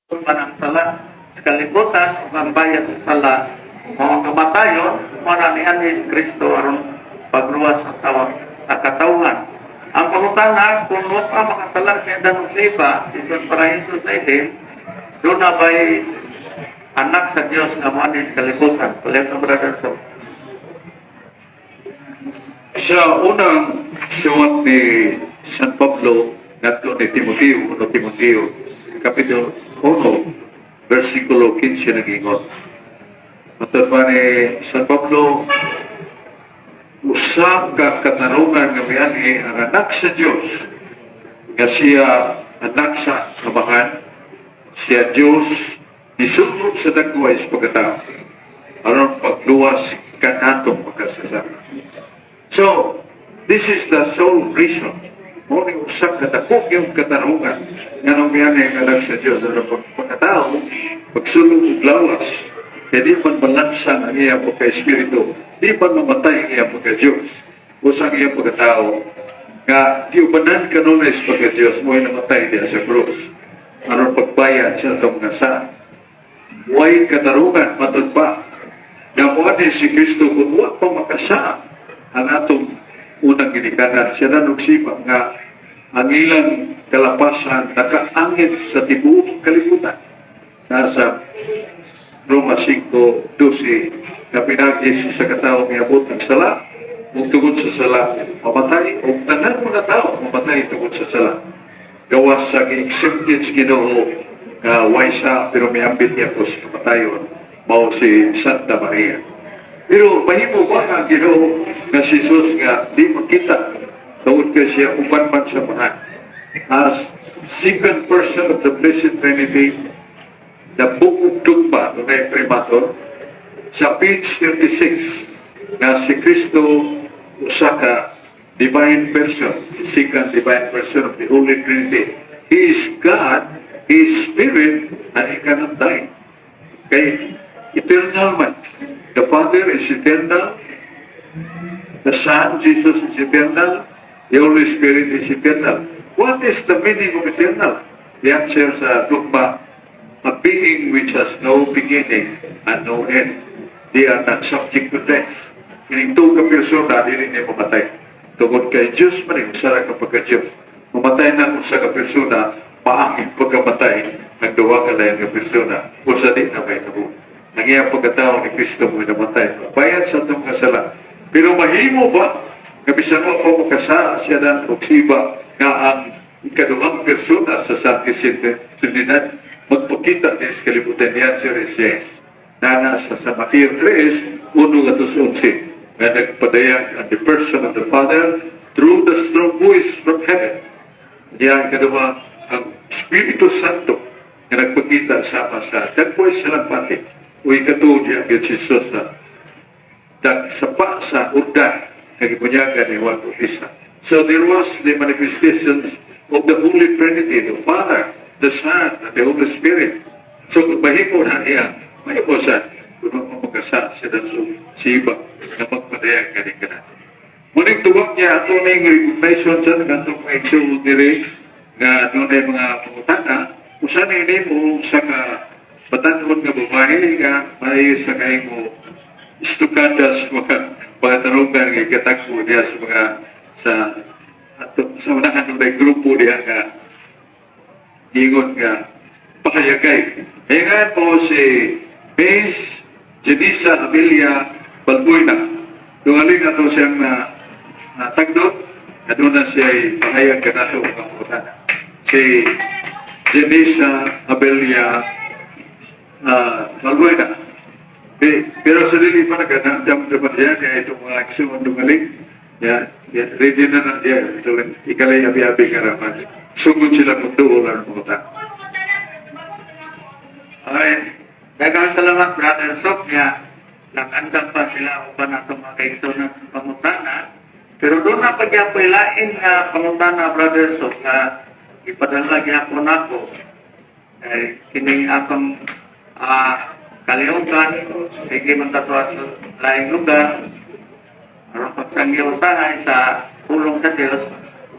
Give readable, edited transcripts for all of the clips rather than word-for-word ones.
Man ang sala sa kalibutan ug ang bayad sa sala mao ang kamatayon, mao na nianhi si Kristo aron pagluwas sa tawag sa katawhan. Ang pangutana, kung wa pa makasala si Adan ug si Eva dito sa paraiso sa Eden, duna ba'y anak sa Dios nga moanhi sa kalibutan? Palihog na, Brother So. Sa unang suwat ni San Pablo ngadto ni Timoteo, 1 Timoteo, Kapitulo 1, versikulo 15, nagingon. Matod pa ni San Pablo, usa ka katarungan nga mianhi ang anak sa Dios, nga siya anak sa Amahan, siya Dios, nisulod sa dagway sa pagkatao, aron pagluwas kanatong makasasala. So, this is the sole reason. Mao ni usa ka dako yung katarungan nga nung mianhi ang anak sa Dios aron pagkatao, pagsulod og lawas, kaya di man malansang ang iyang pagka-espiritu, di man mamatay ang iyang pagka-Diyos, usa ang iyang pagkatao, nga giubanan kanunay sa pagka-Diyos, mo'y namatay diya sa krus aron pagbayad sa atong mga sala. Way katarungan, matod pa, nga moanhi si Kristo kung wa pa makasala ang atong unang ginikanan, si Adan ug si Eva, nga ang ilang kalapasan nakaangit sa tibuok kalibutan. Nasa Roma 5:12 nga pinagi sa usa ka tawo miabot ang sala, ug tungod sa sala mamatay, ug tanan mga tao mamatay tungod sa sala. Gawas sa gi-exempted sa Ginoo nga way sa pero miambit niya po sa kamatayon, mao si Santa Maria. Pero mahimo ba nga ang Ginoo nga si Jesus nga di makita tungod kay siya uban man sa Amahan as second person of the Blessed Trinity? The Book of Dogma, dunay primatur sa page 36 nga si Kristo usa ka divine person, the second divine person of the Holy Trinity. He is God, He is Spirit, and He cannot die. Kay eternal man. The Father is eternal, the Son, Jesus, is eternal, the Holy Spirit is eternal. What is the meaning of eternal? The answer sa dogma, a being which has no beginning and no end. They are not subject to death. Kining tuo ka persona, dili niya mamatay. Tungod kay Diyos man ni, usa ra ka pagka-Diyos. Mamatay na usa ka persona, maangit pagkamatay ng duha ka lain nga persona, usa di na mahitabo. Ang iyang pagkatao ni Kristo mo namatay bayad sa atong kasala. Pero mahimo ba nga bisan wa pa makasala si Adan ug si Eva nga ang ikaduhang persona sa Santisima Trinidad magpakita din sa kalibutan? The answer is yes. Nana sa Mateo 3, 1 ngadto sa 11, nga nagpadayag ang the person of the Father through the strong voice from heaven. Diyan ikaduha, ang Espiritu Santo nga nagpakita sama sa dagway sa lampati o ikatuo diya gyud si Jesus sa dag sapa sa Jordan nga gibunyagan ni Juan Bautista. So there was the manifestations of the Holy Trinity, the Father, the Son, and the Holy Spirit. So kung mahimo na niya, mahimo sa kung makasala si Adan si Eva na magpadayag kani kanato. Muning tuwag niya ato ning recognition sa kanatong mga igsuon diri nga dunay mga pangutana, usa ni nimo sa ka batan-on nga babae nga maayo sa kahimo istukada sa mga tarungan nga ikatagpo diha sa mga sa ato sa unahan, dunay grupo diha nga giingon nga pahayagay. Hayagan mo si Miss Jenisa Amelia Balbuena. Dungalin na to siyang na tagdot, na doon na siya ay pahayag kanato ang pangutana. Si Jenisa Amelia Balbuena. Pero sa dili pa nagandam naman siya, kaya itong mga igsuon dungaling, ya, ready na na siya. Ito, ikalay abi-abi karaman. Sugod sila magduol ang mga tao. Okay. Daghang salamat, Brother Sophia. Nag-andam pa sila uban atong mga kaigsuonan sa pangutana. Pero duna pa gyapon lain nga pangutana, Brother Sok, nga ipadala gyapon nako. Kay kining akong kalihukan, sige man ta sa laing lugar aron pagsangyo usahay sa pulong sa Dios.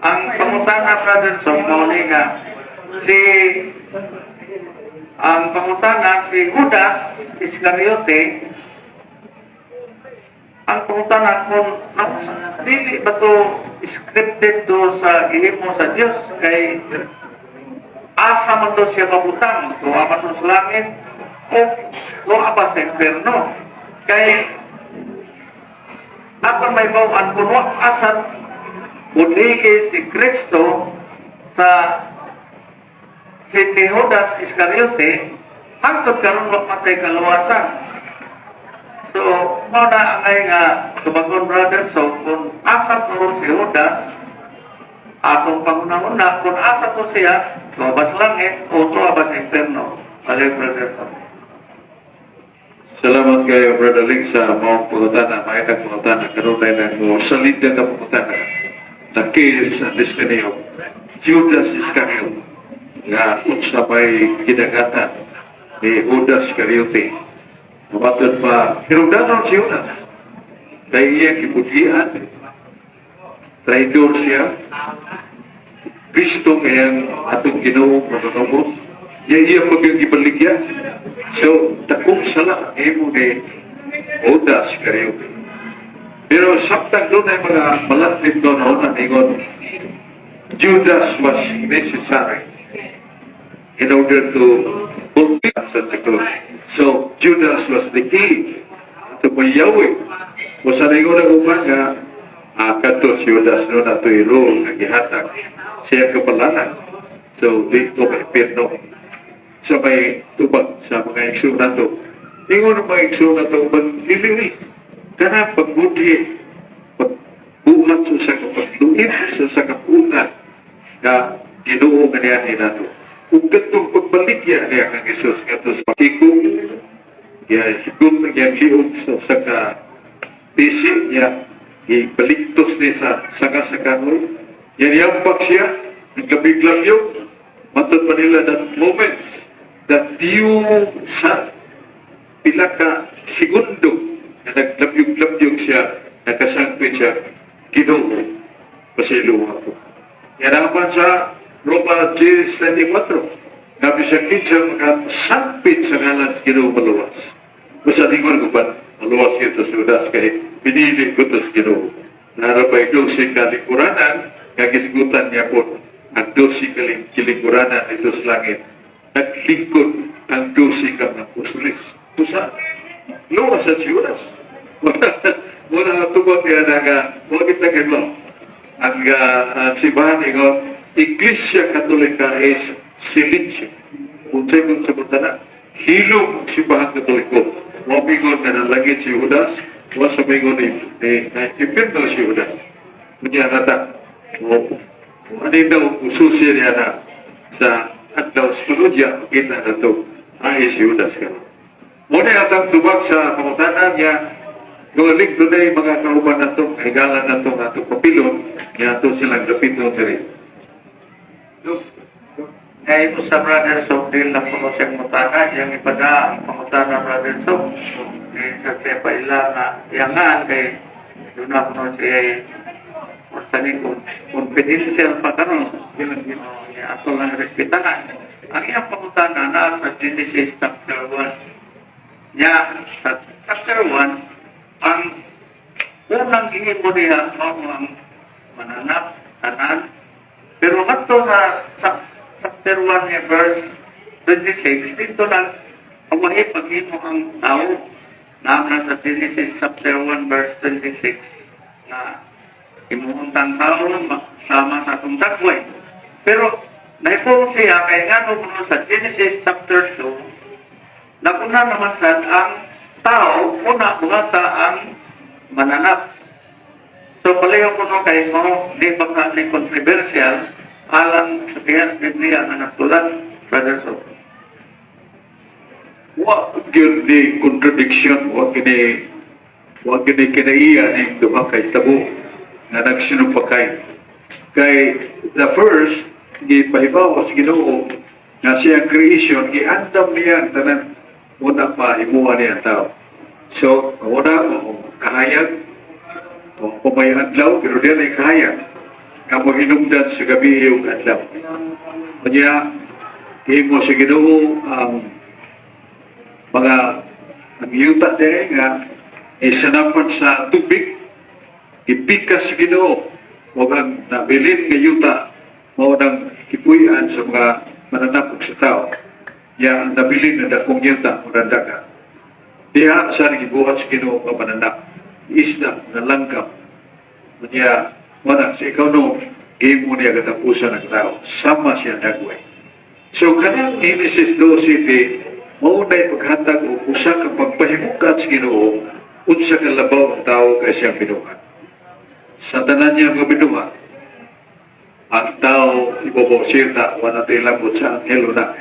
Ang pangutana, Brother Sok, mao ni nga si Ang pangutana, si Judas Iscariote, ang pangutana kung dili ba to scripted to sa gihimo sa Dios, kay asa man to siya mabutang, tuwa man to sa langit o tuwa pa sa impierno? Kay apan may bawaan kung wa asa budhigi si Kristo sa si ni Judas Iscariote, hangtod karon wa patay kaluwasan. So, mao na ang nga tubagon, brother. So, kung asa to si Judas, atong pangunahuna, kung asa to siya, tuwa ba sa langit o tuwa ba sa impierno? Balik, brother. So, Salamat kayo, Brother Link, sa maong pangutana, maitag pangutana. Kanunay na mo, salida ka pangutana. The case and destiny of Judas Iscariot. Nga unsa may kinagatan ni Judas Iscariote. Mabatod pa, hinugdanon si Judas. Kay iya kibudlian, traidor siya. Kristo kayang atong Ginoo manunubos. Iya iya pag yung gibaligya. So, dakong sala ang imo ni Judas Iscariote. Pero samtang doon ay mga malatlit doon noon na ingon, Judas was necessary in order to fulfill such a cross. So, Judas was the key to Yahweh. Kung ingon ang uban nga, kadto si Judas no na to'y role nga gihatag siya kapalaran. So, dito may pirno sa may tubag sa mga igsoon nato. Ingon ang mga igsoon nato, pag dili kana pagbudhi, pagbuhat sa usa ka pagluib sa usa ka punan nga Ginoo nga niya ni nato. Ug kadtong pagbaligya niya kang Hesus ngadto sa tigong, ya higom na niya liog sa usa ka bisi niya, ibaliktos ni sa sanga sa kahoy. Yan yampak siya, nagkabiglang yun. Matod pa nila that moments, that few sa pila ka segundo na naglabyog-labyog siya, nakasangpit siya, "Ginoo, pasayloa ko." Yan naman sa Roma 10.24, nga bisan kinsa makasangpit sa ngalan sa Ginoo maluwas. Basta ningon ko ba, maluwas ito sa Judas kay pinili ko ito sa Ginoo. Narapay 12 ka lingkuranan, kagisgutan niya po ang 12 ka lingkuranan ito sa langit. Naglingkod ang 12 ka mga apostoles. Kusa, luwas at si Judas. Muna tubag niya na nga, wag kita kayo. Ang simbahan ingon, Iglesia Katolika is silencio. Kung sa'yo kung sa na, hilom ang simbahan Katoliko. Wa mingon nga nalangit si Judas, wa sa mingon ni impierno si Judas. Kunya nata, o ano daw ususi niya na sa adlaw sa Panudya, makita na to, ay si Judas ka. Muna atang tubag sa pangutana niya, Guling dunay mga kauban nato, higalan nato nga atong papilon, nga ato silang dapiton diri. Ngayon sa brother so dil na kuno siyang mutana, iyang ipada ang pangutana, brother so. Eh, sa siya pa ila nga iyangan kay doon na kuno siya or sa ni confidential pa karon. Oh, ya ato lang respetahan. Ang iyang pangutana naa sa Genesis chapter 1. Nya sa chapter 1, ang unang gihimo niya mao ang mananap tanan, pero ngadto sa chapter 1 niya verse 26, dito na awahi paghimo ang tao na sa Genesis chapter 1 verse 26 na himuon tang tao sama sa atong dagway. Pero naipong siya kay ngano kuno sa Genesis chapter 2 naguna naman sad ang tao, una buhata ang mananap. So pareho kuno kay mo di ba ka ni controversial alang sa dihas Biblia nga nasulat, brother so? Wa gyud ni contradiction, wa kini kinaiya ning duha kay tabo nga nagsinupakay. Kay the first gipahibaw sa Ginoo nga siyang creation, giandam niya ang tanan una pa himuha niya ang tao. So, una mo kahayag o kung may adlaw, pero di ay kahayag nga mohinungdan sa gabi yung adlaw. Kanya, Himo sa Ginoo ang mga ang yuta dire nga isanapan sa tubig, ipikas sa Ginoo ug ang nabilin nga yuta mao nang gipuy-an sa mga mananap sa tao. Ya ang nabilin na dakong yuta mo nang dagat. Diha sa gibuhat sa Ginoo nga mananap, isda, mga langgam. Niya, wala, sa ikaw no, gihimo niya katapusan ng tao. Sama siya dagway. So, kanang Genesis 2:7, mao na'y paghatag og usa ka pagpahimukat sa Ginoo unsa ka labaw ang tao kay siyang binuhat. Sa tanan niya mga binuhat, ang tao ibabaw siya, wala tayo lambot sa anghel na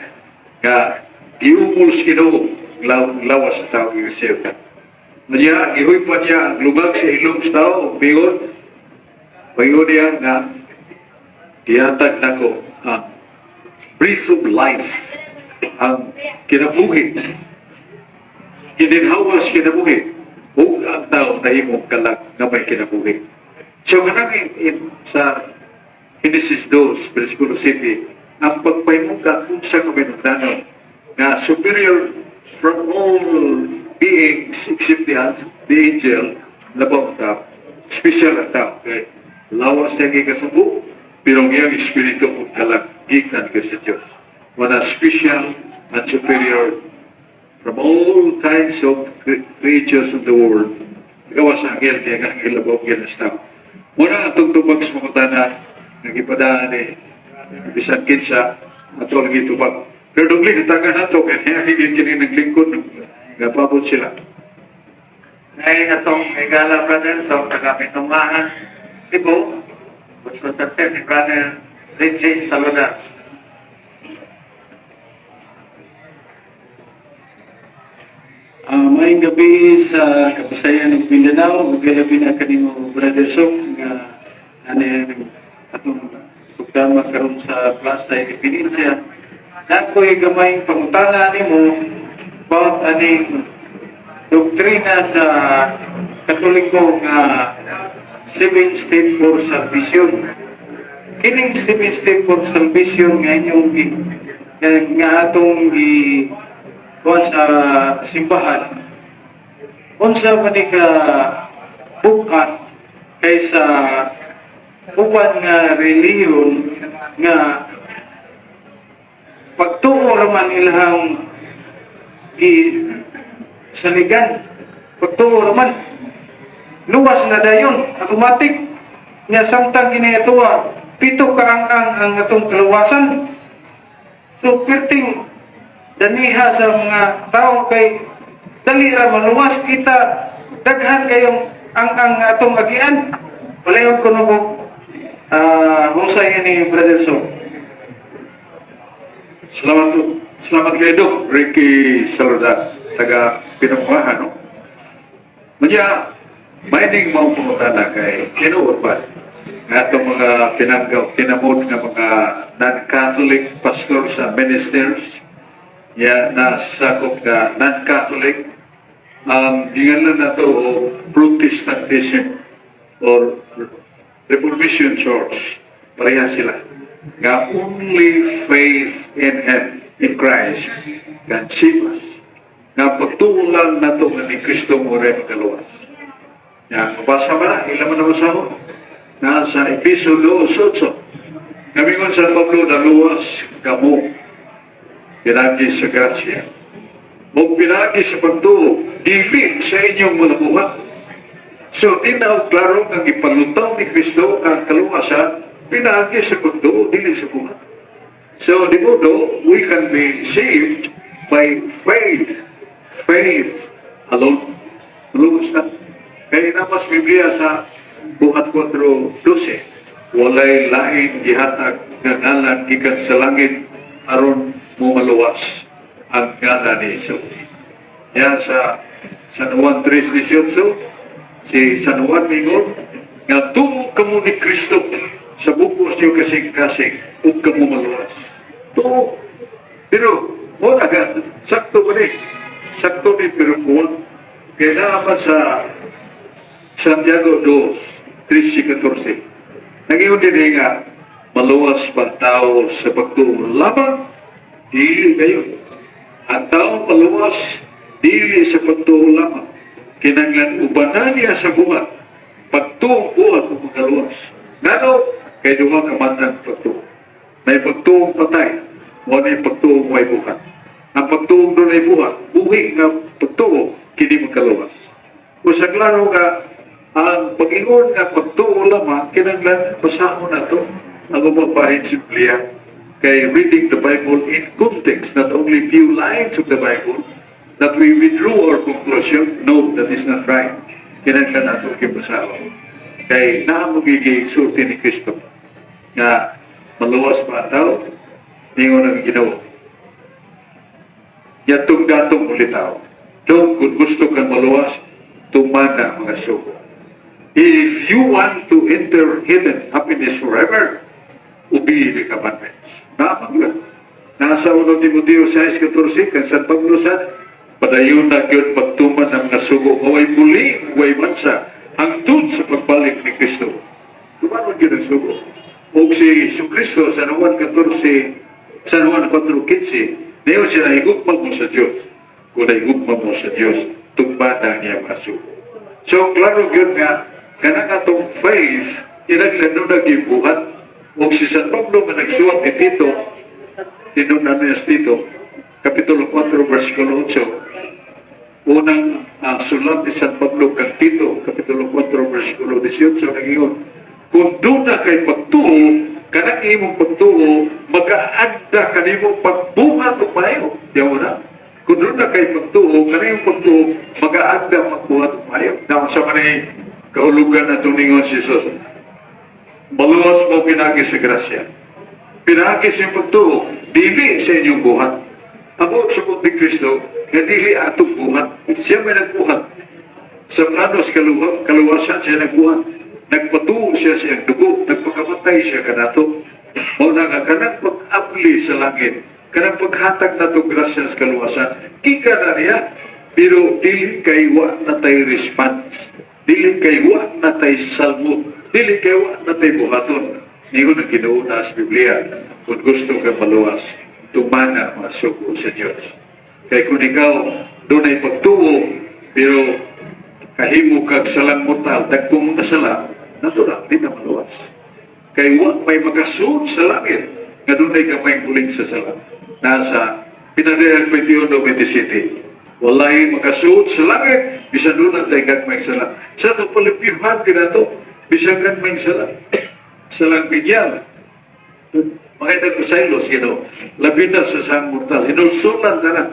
nga giumol sa Ginoo ang lawas sa tao siya. Niya, gihuypan niya ang lubag sa ilong sa tao, bigon, paingon niya nga gihatag nako ang breath of life, ang kinabuhi, gininhawas kinabuhi, ug ang tao nahimong kalag nga may kinabuhi. So, kanang sa Genesis 2, versikulo 7, ang pagpahimukat kung sa kabinutanon nga superior from all beings except the angel, labaw ang tao. Special ang tao. Okay? Lawas niya gikasabo, pero ang iyang espiritu kung kalag, gikan ka sa Diyos. Wala special and superior from all kinds of creatures of the world. Gawas sa anghel, kaya nga anghel labaw ang sa tao. Muna atong tubag sa pangutana, nga gipadaan ni bisan kinsa, ato lang gitubag. Pero dungli, hatagan nato, kaya niya kini naglingkod, nga paabot sila. Ngayon atong higala, brother, sa taga Pinungahan, Cebu, gusto sa si Brother Richie Saludar. Maayong gabi sa Kabisayan ug Mindanao ug gabi na kanimo, Brother Sok, nga ano atong programa karon sa Plaza Independencia. Nakoy gamayng pangutana nimo about aning doktrina sa Katoliko nga seven step for salvation. Kining seven step for salvation nga inyong nga atong gi kuan sa simbahan, unsa man ni ka bukat kaysa uban nga relihiyon nga pagtuo raman ilahang gi saligan, pagtuo raman luwas na dayon automatic nya, samtang kini atoa pito ka ang atong kaluwasan? So perting daniha sa mga tao kay dali ra maluwas kita, daghan kayong ang atong agian. Palayon ko no husay ni Brother So. Salamat, salamat kay Dok Ricky Saludar, taga Pinungahan, no? Manya, may mao pangutana kay tinuod ba nga atong mga pinanggaw, tinamod nga mga non-Catholic pastors sa ministers, ya nasakop nga non-Catholic, ang gingalan nato o Protestantism or Reformation Church, pareha sila nga only faith in Him, in Christ, can save us, nga pagtuo lang nato nga ni Kristo mo rin makaluwas. Ya, mabasa ba na? Ilan man nabasa ko? Na sa Efeso 2:8. Kamingon sa Pablo, naluwas kamo pinagi sa grasya o pinagi sa pagtuo, dili sa inyong mga buhat. So, tinaw klaro nga ipalutaw ni Kristo ang kaluwasan pinagi sa pagtuo, dili sa buhat. So, di modo, we can be saved by faith. Faith alone. Luwas na. Kaya namas Biblia sa Buhat 4:12. Walay lain gihatag nga ngalan gikan sa langit aron mo maluwas ang ngalan ni Jesus. Yan sa San Juan 3:18, si San Juan mingon nga tuo kamo ni Kristo sa bugos niyo kasing-kasing ug kamo maluwas. Tuo. Pero wala ka, sakto ba ni? Sakto ni pero kuwang. Kaya naaman sa Santiago 2, 13, 14. Nag-iyon din nga, maluwas pa tao sa pagtuo lamang. Dili kayo. Ang tao maluwas, dili sa pagtuo lamang. Kinanglan ubanan niya sa buhat. Pagtuo buhat o magaluwas. Ngano, kay duha ka man ang pagtuo. May pagtuong patay, o may pagtuong may buhat. Ang pagtuong doon ay buhat, buhi nga pagtuo, kini magkaluwas. O sa klaro nga, ang pag-ingon nga pagtuo lamang, kinanglan basahon na to ang ubang bahin sa Biblia. Kay reading the Bible in context, not only few lines of the Bible, that we withdrew our conclusion, no, that is not right. Kinanglan nato kibasahon. Kay naa mo sulti ni Kristo nga maluwas ba ang tao, ningon ang Ginoo. Yatong datong ulitaw. Dong kung gusto kang maluwas, tumana mga sugo. If you want to enter heaven, happiness forever, obey the commandments. Naamang lang. Nasa 1 Timoteo 6:14, kan San Pablo sa padayon na gyud pagtuman ng mga sugo, way muli, way mansa, hangtod sa pagbalik ni Kristo. Tumanon gyud ang sugo. O si Jesu Kristo sa Juan 14, San Juan 4:15, niyo siya nahigugma mo sa Diyos. Kung nahigugma mo sa Diyos, tumana niya mga sugo. So, klaro gyud nga, kanang atong faith, kinahanglan no nagibuhat. O si San Pablo nga nagsuwat ni Tito, tinunan niya si Tito, Kapitulo 4, versikulo 8, unang sulat ni San Pablo kang Tito, Kapitulo 4, versikulo 18, nag-ingon, kung doon na kay pagtuo, kanang imong pagtuo, magaanda kanimo pagbuhat og maayo. Diyan mo na. Kung doon na kay pagtuo, kanang imong pagtuo, magaanda magbuhat og maayo. Now, sa manay kahulugan na ningon si Jesus, maluwas mo pinagi sa grasya. Pinagi sa iyong pagtuo, dili sa inyong buhat. Amo sa ni Kristo, nga dili atong buhat. Siya may nagbuhat. Sa plano sa kaluwasan siya nagbuhat. Nagpatuo siya sa iyang dugo, nagpakamatay siya kanato. Mao na nga kanang pag-abli sa langit, kanang paghatag nato grasya sa kaluwasan, gikan na niya, pero dili kay wa na tay response. Dili kay wa na tay salmo. Dili kay wa na tay buhaton. Ningon ang Ginoo na sa Biblia, kung gusto ka maluwas, tumana mga sugo sa Diyos. Kay kung ikaw dunay pagtuo, pero kahimo kag salang mortal, dagkong mga sala, natural, di na maluwas. Kay wa may makasuod sa langit, nga dunay gamay buling sa sala. Nasa Pinadel 21:27. Walay makasuod sa langit, bisan doon ang gagmay sala. Sa ito palimpyuhan kinato, bisan gagmay sala. Salang binyal. Mga ko sa Ginoo. Labi na sa sang mortal. Hinulsulan na na.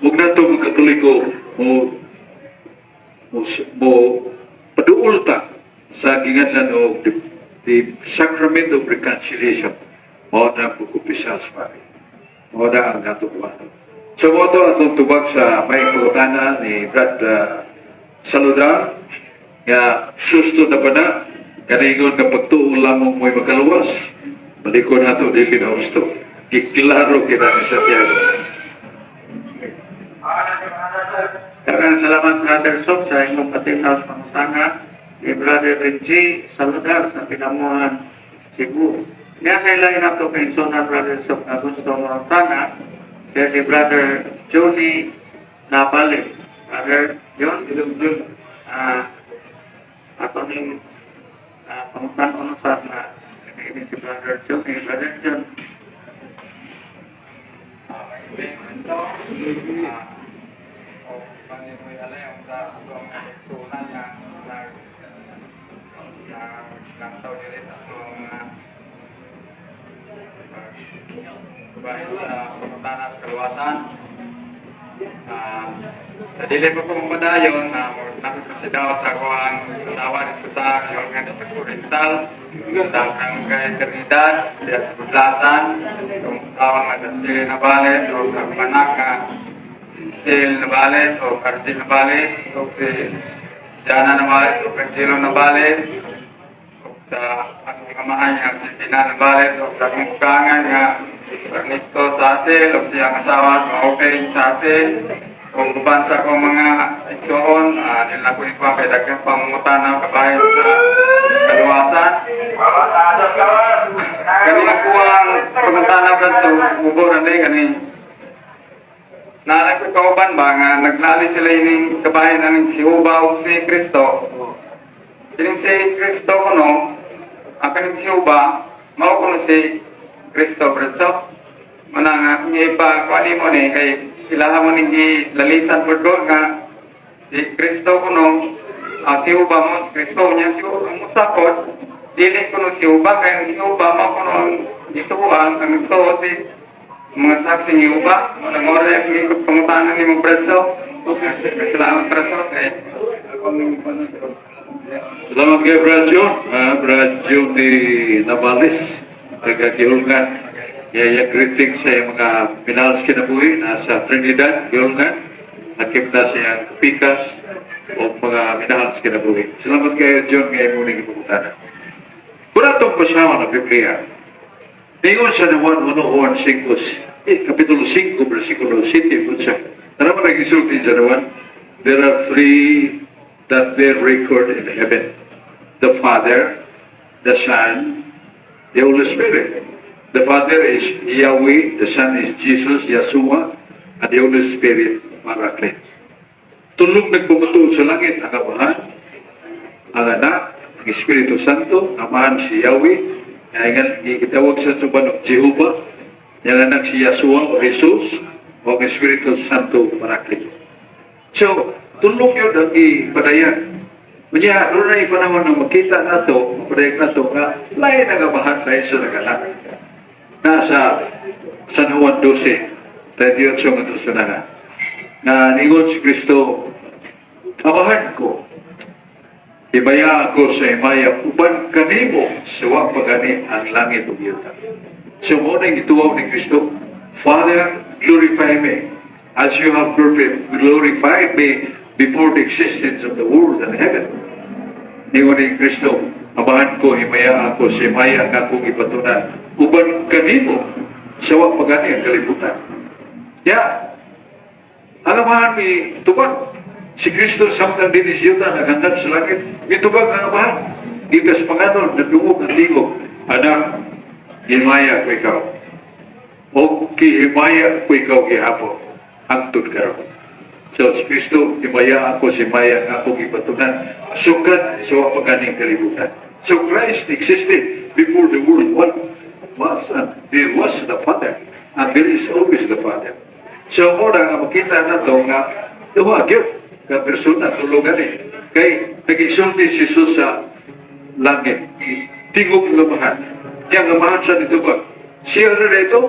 Huwag na ito mga Katoliko mo paduol ta sa ginganlan og the sacrament of reconciliation. Mao na ang pagkumpisal sa pari. Mao na ang atong buhaton. So mo to atong tubag sa may pangutana ni Brad Saludar nga susto na ba na kaningon nga pagtuo lamang mo'y makaluwas, balikon nato, dili na husto. Giklaro kina ni Santiago. Daghang salamat, Brother Sok, sa inyong patinaw sa pangutana ni Brother Renji Saludar sa Pinamuhan, Cebu. Niya sa ilain nato kay Sona, Brother Sok, na gusto mangutana siya si Brother Johnny Navales. Brother John, ato ning pangutan-on sa na ini si Brother Johnny. Brother John. Ito, o panimuyalay sa atong igsuonan nga nag naglantaw diri sa atong pagbahin sa pangutana sa kaluwasan. Sa dili pa ko mapadayon na nakakasidaw sa ako ang asawa dito sa Yorgan dito Oriental sa Barangay Trinidad diya sa Budlasan, itong asawa nga si Navales o sa akong anak nga Sil Navales o Cargil Navales o si Jana Navales o Cargilo Navales o sa akong amahan nga si Tina Navales o sa akong ugangan nga Ernesto Sasil o siyang asawa sa Mauping Sasil o uban sa akong mga igsoon, nila ko ikuha kay daghang pangungutana kabahin sa kaluwasan. Kani ako ang pangutana, Brad, sa ubo rani kani Naa ko kauban ba nga naglali sila ining kabahin aning si Huba ug si Kristo. Kining si Kristo kuno, ang kaning si Huba, mao kuno si Kristo, Bretso. Mana nga ipa kuan mo ni kay ilaha mo ning gilalisan pud ko nga si Kristo kuno, si Huba mo si Kristo niya si ang usakot dili kuno si Huba, kay ang si Huba mao kuno ang gituohan, ang nagtuo si mga saksi ni Huba. Mo nang ora ang ikot pangutana nimo, Bretso. Salamat, Bretso, kay ako ning. Salamat kay Brad John. Brad John ni Navales, taga Gihulngan. Yaya greeting sa iyang mga minahal sa kinabuhi nasa Trinidad, Gihulngan. Nakip na siyang pikas o mga minahal sa kinabuhi. Salamat kay John ngay mo ning ipangutana. Kung atong basahon ang Biblia, ningon sa Juan 1, Juan 5, Kapitulo 5, versikulo 7, kung tara mo nag-isulti sa Juan, there are three that bear record in heaven: the Father, the Son, the Holy Spirit. The Father is Yahweh, the Son is Jesus, Yeshua, and the Holy Spirit, Paraclete. Tulong nagpamatuod sa langit, ang Amahan, ang Anak, ang Espiritu Santo. Ang Amahan si Yahweh, nga gitawag sa uban og Jehovah, yang anak si Yeshua o Jesus, o ang Espiritu Santo, Paraclete. So, tulong yun ang ipadayan. Unya, doon na panahon na makita nato, mapadayag nato nga, lain ang Amahan, lain sa nag-anak. Nasa San Juan 12, 38 nga to na nga. Na ningon si Kristo, "Amahan ko, himaya ako sa himaya, uban kanimo sa wa pa gani ang langit ug yuta." So mo na gituwaw ni Kristo, "Father, glorify me, as you have glorified me before the existence of the world and heaven." Ningon ni Kristo, "Amahan ko, himaya ako sa himaya nga akong ipatunan, uban kanimo sa wa pa gani ang kalibutan." Ya, ang Amahan mitubag. Si Kristo samtang dinhi sa yuta naghangad sa langit, mitubag ang Amahan. Gikas panganon, nadungog ang tingog, "Anak, himaya ko ikaw. O gihimaya ko ikaw gihapon, hangtod karon." So si Kristo, "Himaya ako sa himaya nga akong ipatunan, sukad sa wa pa ganing kalibutan." So Christ existed before the world was, and there was the Father, and there is always the Father. So mo na nga makita na to nga duha gyud ka persona, tulo gani. Kay nag-isulti si Jesus sa langit. Tingog ng Amahan. Yang Amahan sa nito ba? Siya na ito.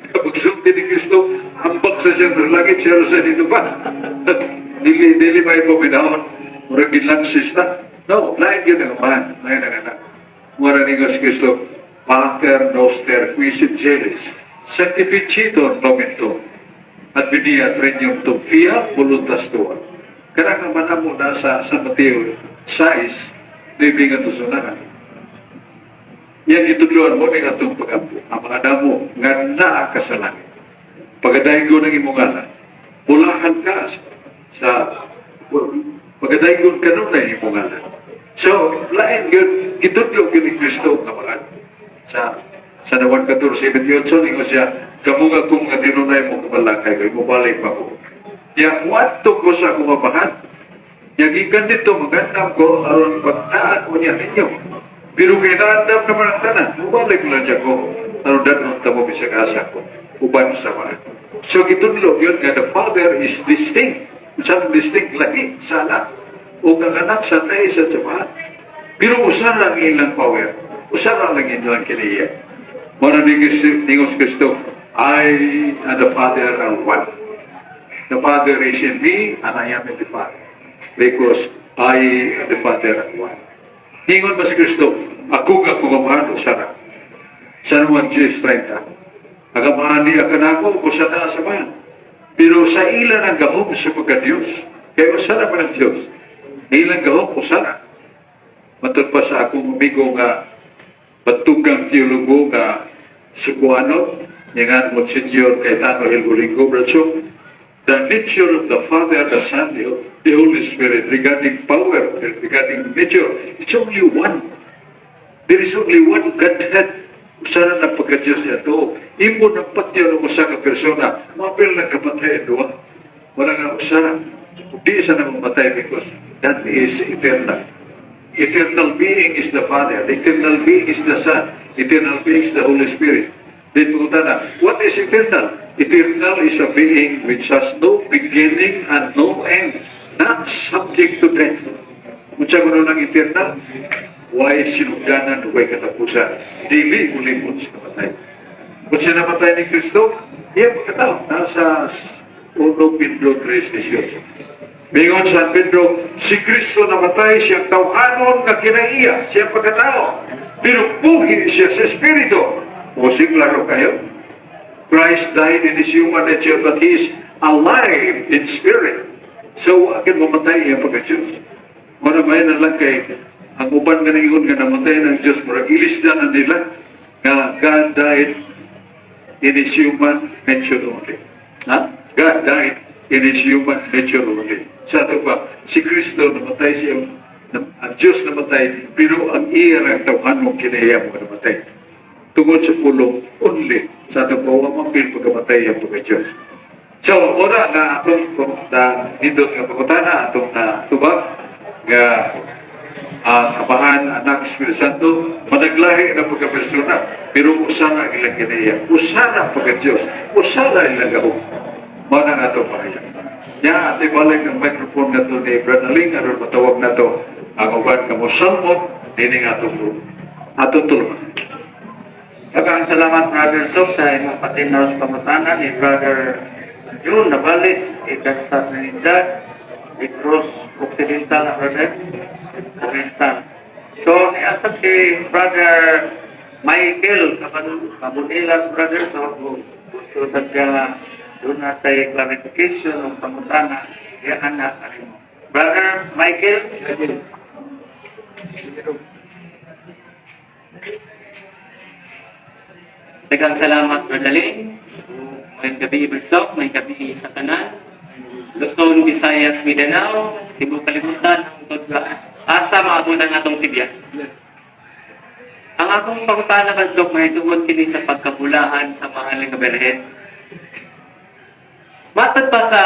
Pagsulti ni Kristo, ambak sa siya sa langit, siya sa nito ba? Dili, dili may paminahon. Murag ginlansis na. No, lain yun ang Amahan. Lain ang anak. Mura ni Kristo, "Pater noster qui in celis, sanctificetur nomen tuum, adveniat regnum tuum, fiat voluntas tua." Kanang naman mo na sa San Mateo 6, libre nga tusunahan. Yan itudloan mo ni atong pag-ampo. "Ang mga namo nga naa ka sa langit. Pagadaygon ang imong ngalan. Pulahan ka sa pagadaygon kanunay imong ngalan." So, lain yun, gitudlo yun ni Kristo nga mga sa San Juan 14:28, ningon siya, "Kamo nga kung nga tinunay mo kabalakay kay mobalik pa ko. Ya, muadto ko sa akong Amahan. Ya, gikan dito, magandam ko, aron pagtaan ko niya ninyo. Pero kay naandam naman ang tanan, mubalik lang niya ko, aron dadon ta mo bisag asa ko, uban sa mga." So, gitudlo yun nga the Father is distinct. Usang distinct lagi sa anak. O ang anak sa tayo sa samahan. Pero usa lang ilang power. Usa lang ang ilang kinaiya. Mao ni Diyos Kristo, "I and the Father are one. The Father is in me and I am in the Father. Because I and the Father are one." Ingon ba si Kristo, "Ako nga akong Amahan, usa na." San Juan 10:30. Ang Amahan niya kanako, usa na sa Amahan. Pero sa ilan ang gahom sa pagka-Diyos, kaya usa naman ang Diyos. Ilang gahom, usa na. Matod pa sa akong amigo nga batugang teologo nga Sugbuanon, nga Monsignor Cayetano Hilgoringo Bracho, the nature of the Father, the Son, the Holy Spirit regarding power, regarding nature, it's only one. There is only one Godhead. Usa ra ang pagka-Diyos niya to. Imo ng patyon ng usa ka persona, mapil ng kapatay duha. Wala nga usa ra. Di sa na mamatay because that is eternal. Eternal being is the Father. The eternal being is the Son. Eternal being is the Holy Spirit. Then pangutana, what is eternal? Eternal is a being which has no beginning and no end, not subject to death. Kung siya kuno ng eternal, way sinugdanan, way katapusan? Dili ulipon sa kamatay. Kung siya namatay ni Kristo, iya pagkatao, nasa 1 Pedro 3:18. Mingon San Pedro, si Kristo namatay, siyang tawhanon nga kinaiya, siyang pagkatao. Pero buhi siya sa Espiritu. O klaro kayo? Christ died in His human nature, but He is alive in spirit. So, akin mamatay iya pagka-Diyos. Muna may na lang kay ang uban nga ningon nga namatay ng Diyos, murag ilisda na nila nga God died in His human nature only. Ha? God died in His human nature only. Sa ato pa, si Kristo namatay siya, ang Diyos namatay, pero ang iya ang tawhanong kinaiya mo namatay. Tungod sa pulong only, sa ato pa, wa mapil pagkamatay ang pagka-Diyos. So, ora na atong na nindot nga pangutana, atong na tubag nga ang Amahan, Anak, Espiritu Santo, managlahi na pagka-persona, pero usa na ilang kinaiya, usa na pagka-Diyos, usa na ilang gahom. Mao na nga ato pahayag. Nya, ate balik ang microphone nato ni Brother Ling, aron matawag nato ang uban nga mosalmon, dini nga atong atong tulungan. Daghang salamat, Brother Sok, sa imong patinaw sa pangutana ni Brother June Navales, ikas sa Trinidad, Negros Occidental na, brother. Oriental. So, niasa si Brother Michael Cabunilas, brother. So, gusto sa siya doon na sa clarification ng pangutana, iyan na kanimo. Brother Michael. Daghang salamat, Brother Lee. May gabi, Bagsok, may gabi sa tanan. Luzon, Visayas, Mindanao, tibuok kalibutan, hangtod asa maabot ang atong sibya. Ang akong pangutana, Bagsok, may tungod kini sa pagkabulahan sa mahal nga Berhen. Matod pa sa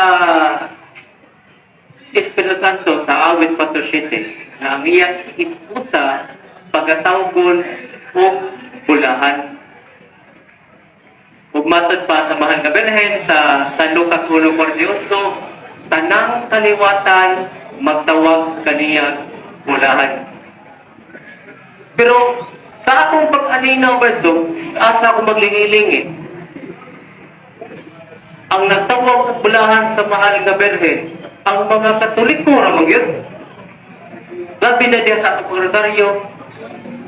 Espiritu Santo sa Awit 47 na ang iyang esposa pagatawgon og bulahan. Ug matod pa sa mahal nga Berhen sa San Lucas 1:48, tanang kaliwatan magtawag kaniya bulahan. Pero sa akong pag-alinaw, Barso, asa ako maglingi-lingi. Ang nagtawag og bulahan sa mahal nga Berhen, ang mga Katoliko ra man gyud. Labi na diya sa atong rosaryo,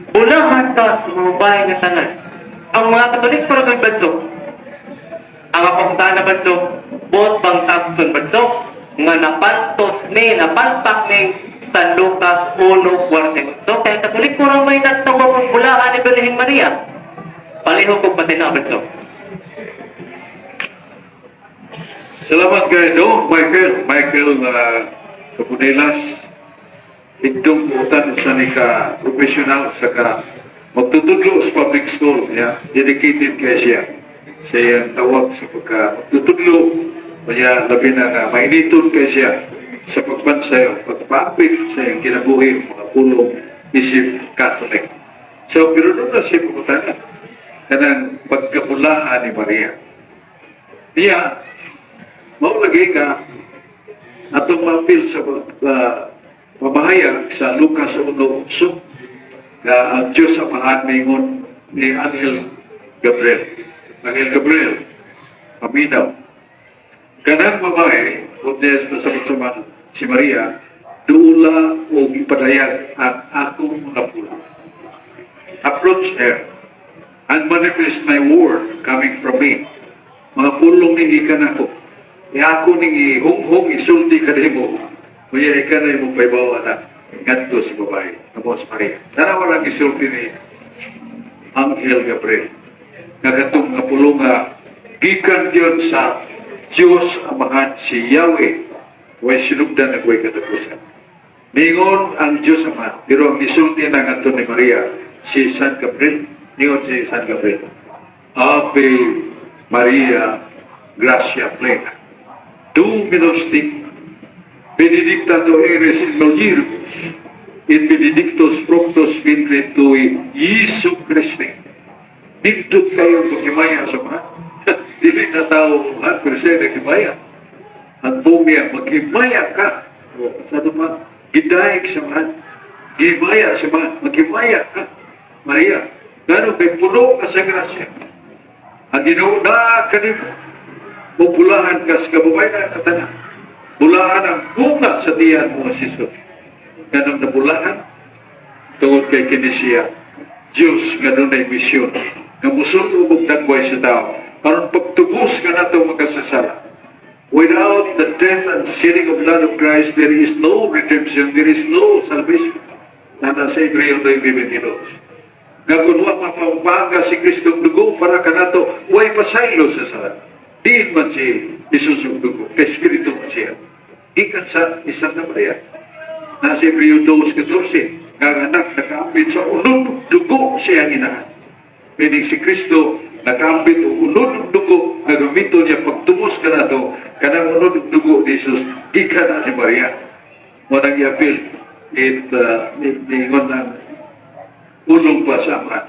bulahan ka sa mga babae nga tanan. Ang mga Katoliko ra gyud, Barso. Ang akong na, Barso, buot bang sabton, Barso, nga napaltos ni, napalpak ni San Lucas 1:48? Kaya Katoliko ra may nagtawag og bulahan ni Birhen Maria. Palihog kog patinaw, Barso. Salamat kay Do, Michael. Michael Capunelas. Higdong utan sa ni ka professional sa ka magtutudlo sa public school. Yeah? Dedicated kay siya sa iyang tawag sa pagka magtutudlo. Kaya labi na nga mainiton kay siya sa pagpansay o pagpaapit sa iyang kinabuhi mga pulong isip Catholic. So, pero doon na siya pangutana kanang pagkabulaan ni Maria. Niya, mao lagi nga atong mapil sa pamahayag sa Lucas 1:8 nga ang Diyos Amahan mingon ni Angel Gabriel. Angel Gabriel, paminaw. Kanang babae, kung niya sa si Maria, duula o ipadayag ang akong mga pulong. Approach her and manifest my word coming from me. Mga pulong ni gikan ako. Ako ning ihunghong isulti kanimo. Kaya ika na imong paybaw na ngadto sa babae. Amo si Maria. Tanawa lang isulti ni Angel Gabriel. Nga katong nga pulong nga gikan yun sa Diyos Amahan, si Yahweh, way sinugdan ug way katapusan. Ningon ang Diyos Ama, pero ang isulti na ngadto ni Maria, si San Gabriel. Ingon si San Gabriel. Ave Maria, gratia plena. Dominus tecum, benedicta tu eris in mulieribus, et benedictus fructus ventris tui, Iesu Christe. Nindot kaayo paghimaya sa mga. Dili na tao, ha? Pero siya naghimaya. Ang bumya, maghimaya ka. Sa mga gidayeg sa mga, gihimaya sa mga, maghimaya ka. Maria, gano'n kay puno ka sa grasya. Ang Ginoo na kanimo. Bulahan ka sa kababay na katanan. Bulahan ang bunga sa tiyan mo si Jesus. Ganong nabulahan, tungod kay kini siya, Diyos nga dunay misyon, nga musul-ob og dagway sa tao, aron pagtubos kanato makasasala. Without the death and shedding of blood of Christ, there is no redemption, there is no salvation. Nana sa Hebreo 9:22. Nga kung wa mapapaga si Kristo og dugo para kanato, way pasaylo sa sala. Diin man si Jesus og dugo, kay Espiritu man siya. Gikan sa Santa Maria. Nasa Hebreo 2:14, nga ang anak nakaambit sa unod dugo siya ang inahan. Meaning si Kristo nakaambit og unod og dugo nga gamiton niya pagtubos kanato, kanang unod og dugo ni Jesus gikan na ni Maria. Mo nang iapil it niingon ang ulong pa sa Amahan.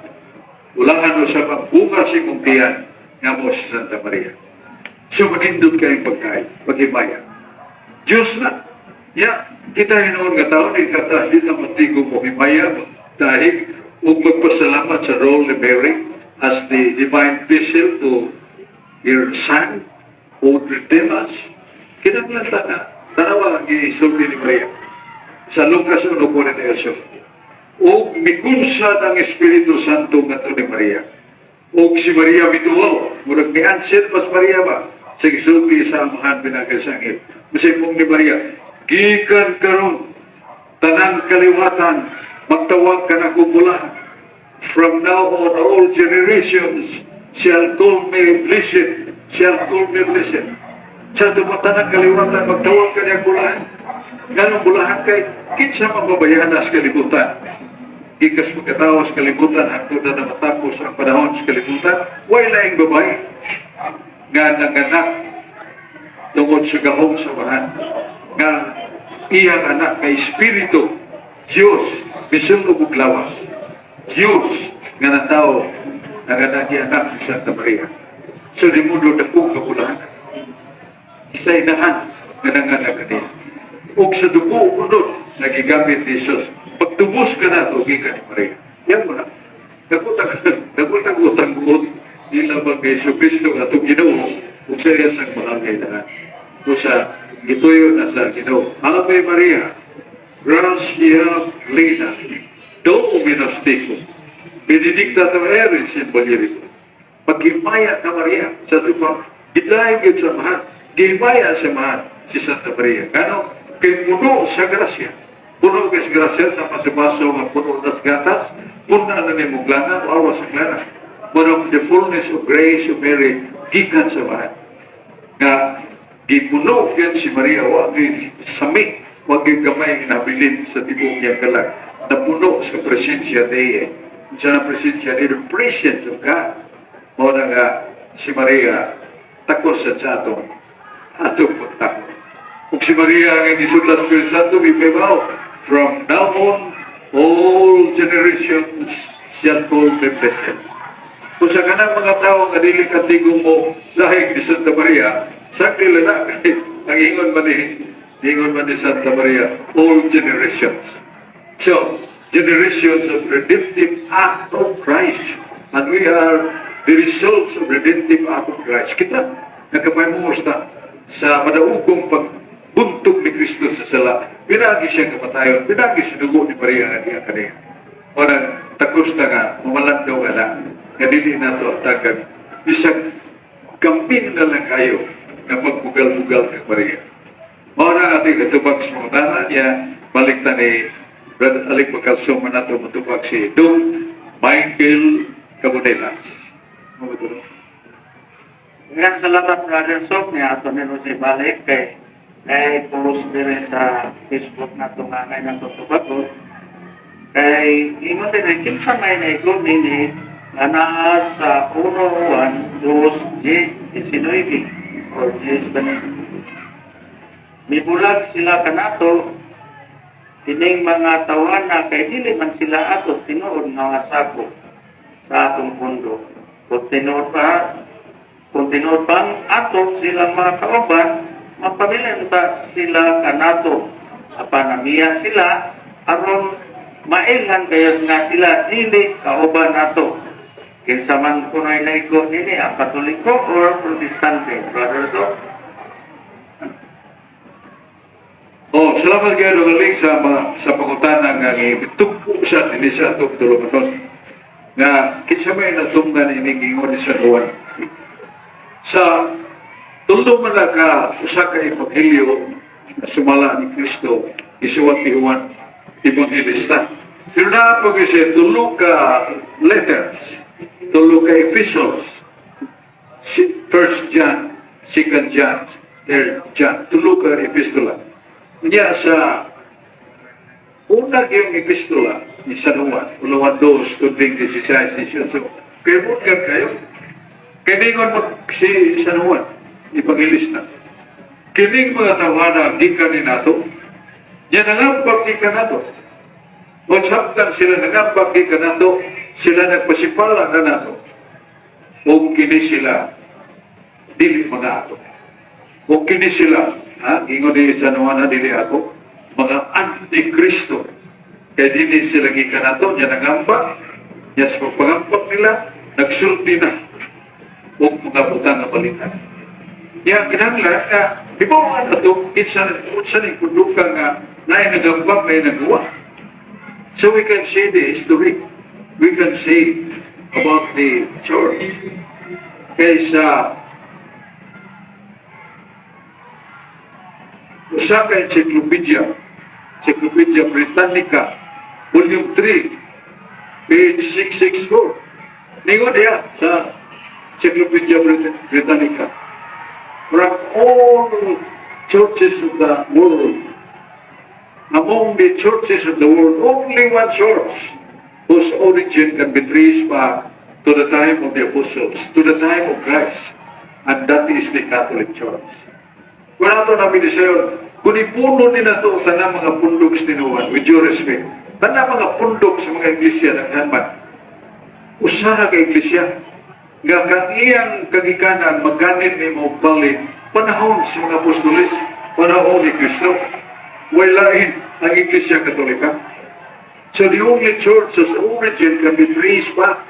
Ulangan mo sa pagbunga sa imong tiyan nga mo si Santa Maria. So manindot kayong pagkain, paghimaya. Diyos na. Ya, kita hinuon nga tao ni kata di ta matigo mo himaya dahil ug magpasalamat sa role ni Mary as the divine vessel to your Son who would redeem us. Kinahanglan ta na tanawa ang gisulti ni Maria sa Lucas 1:48. Ug mikunsad ang Espiritu Santo ngadto ni Maria. Ug si Maria mituo, murag ni-answer pas Maria ba? Sa gisulti sa Amahan pinaagi sa anghel. Masipong ni Maria, gikan karon tanang kaliwatan magtawag kanako bulahan. From now on, all generations shall call me blessed, shall call me blessed. Sa tanang kaliwatan, magtawag kaniya bulahan. Nganong bulahan kay, kinsa mababayana sa kalibutan. Gikas pagkatawo sa kalibutan, hangtod na matapos ang panahon sa kalibutan, way laing babae nga nanganak tungod sa gahom sa Amahan. Nga iyang anak kay Espiritu, Diyos, bisan og lawas. Diyos nga natawo nanganak anak ni Santa Maria. So di mundo dakong kabulahan. Sa inahan nga nanganak kaniya. Ug sa dugo unod nagigamit ni Jesus. Pagtubos ka na ito, gikan ni Maria. Yan mo na. Dagutag utang buot nila bang kay Jesu Kristo nga atong Ginoo ug sa iya sang mahal nga inahan. O sa gituyo na sa Ginoo. Ave Maria, gratia plena, Dominus tecum, benedicta tu eris in mulieribus. Paghimaya ka Maria sa tupang gidayeg gyud sa Amahan. Gihimaya sa Amahan si Santa Maria. Kano kay puno sa grasya. Puno kay sa grasya sa masubaso nga puno nas gatas, puno na nimo glana o awas sa glana. One of the fullness of grace of Mary gikan sa Amahan. Nga gipuno gyud si Maria, wa gyud sami, wa gyud gamay nga nabilin sa tibuok niyang kalag. Napuno sa presensya niya. Sa na presensya ni the presence of God. Mao na nga si Maria takos sa atong atong pagtakot. Ug si Maria nga gisudla sa Espiritu Santo mipahibaw, from now on all generations shall call me blessed. Kung sa kanang mga tao nga dili katigong mo lahig ni Santa Maria, sa nila na ang ingon man ni Santa Maria, all generations. So, generations of redemptive act of Christ. And we are the results of redemptive act of Christ. Kita, nagkapay ta sa madaugong pagbuntog ni Kristo sa sala. Pinaagi siya kamatayon, pinaagi sa dugo ni Maria nga diya kaniya. Murag takos na nga, mamalandaw ka na, nga dili na to tagag. Bisag kambing na lang kayo nga magbugal-bugal kang Maria. Mao na ating katubag sa mga tanan niya, balik ta ni Brother Alec Bacalso man nato matubag si Dong Michael Cabonelas. Mo ba ito, no? Nga salamat, Brother Sok, niya ato nilo si balik kay kay post dire sa Facebook na ito nga ngay natutubagon. Kay ingon din ay kinsa may naigo nini Nga naa sa 1 Juan 2, 19 or 10. Mibulag sila kanato kining mga tawhana kay dili man sila ato tinuod nga mga sakop sa atong pundo. Kung tinuod pang ato silang mga kauban, mapabilin ta sila kanato. Apan namiya sila aron mailhan kayo nga sila dili kauban nato. Kinsa man kuno'y naigo nini, ang Katoliko or Protestante, brother? So, Oh, salamat kayo, Dr. sa mga, sa pangutana nga gitugpo sa dinhi sa atong tulumanon. Nga kinsa may natunggan ini gingon ni San Juan. Sa tulo man na ka usa ka ebanghelyo na sumala ni Kristo isuwat ni Juan Evangelista. Pero naa pa kasi tulo ka letters, tulo ka epistles. First John, Second John, Third John, tulo ka epistola. Niya sa una yung epistola ni San Juan, ulawan dos, tulding 16, 18. Kaya mo kayo. Kaya ningon mag si San Juan, Evangelista. Kining mga tawhana, gikan ni nato. Yan nangampag gikan nato. O samtang sila nangampag gikan nato, sila nagpasipala na nato. O kini sila, dili mga ato. O kini sila, ha, ingon ni San Juan na dili ako, mga antikristo. Kaya dili sila gikan nato, yan nangampag, yan sa pagpangampag nila, nagsulti na og mga butang nga balitan. Ya, kinahanglan nga, di ba ang ato, kinsa unsa ni kunduka nga naay nagambak, naay nagawa. So we can see the history. We can see about the church. Kaysa usa ka encyclopedia, Encyclopedia Britannica, Volume 3, page 664. Ningon diya sa Encyclopedia Britannica. From all churches of the world, among the churches of the world, only one church whose origin can be traced back to the time of the apostles, to the time of Christ, and that is the Catholic Church. Kung ato namin ni sayon, kung ipuno ni nato tanang mga pundok sa tinuan, with due respect, tanang mga pundok sa mga iglesia ng man, usa ra ka iglesia, nga kang iyang kagikanan maganit ni mo balik panahon sa mga apostolis, panahon ni Kristo, way lain ang Iglesia Katolika. So the only church whose origin can be traced back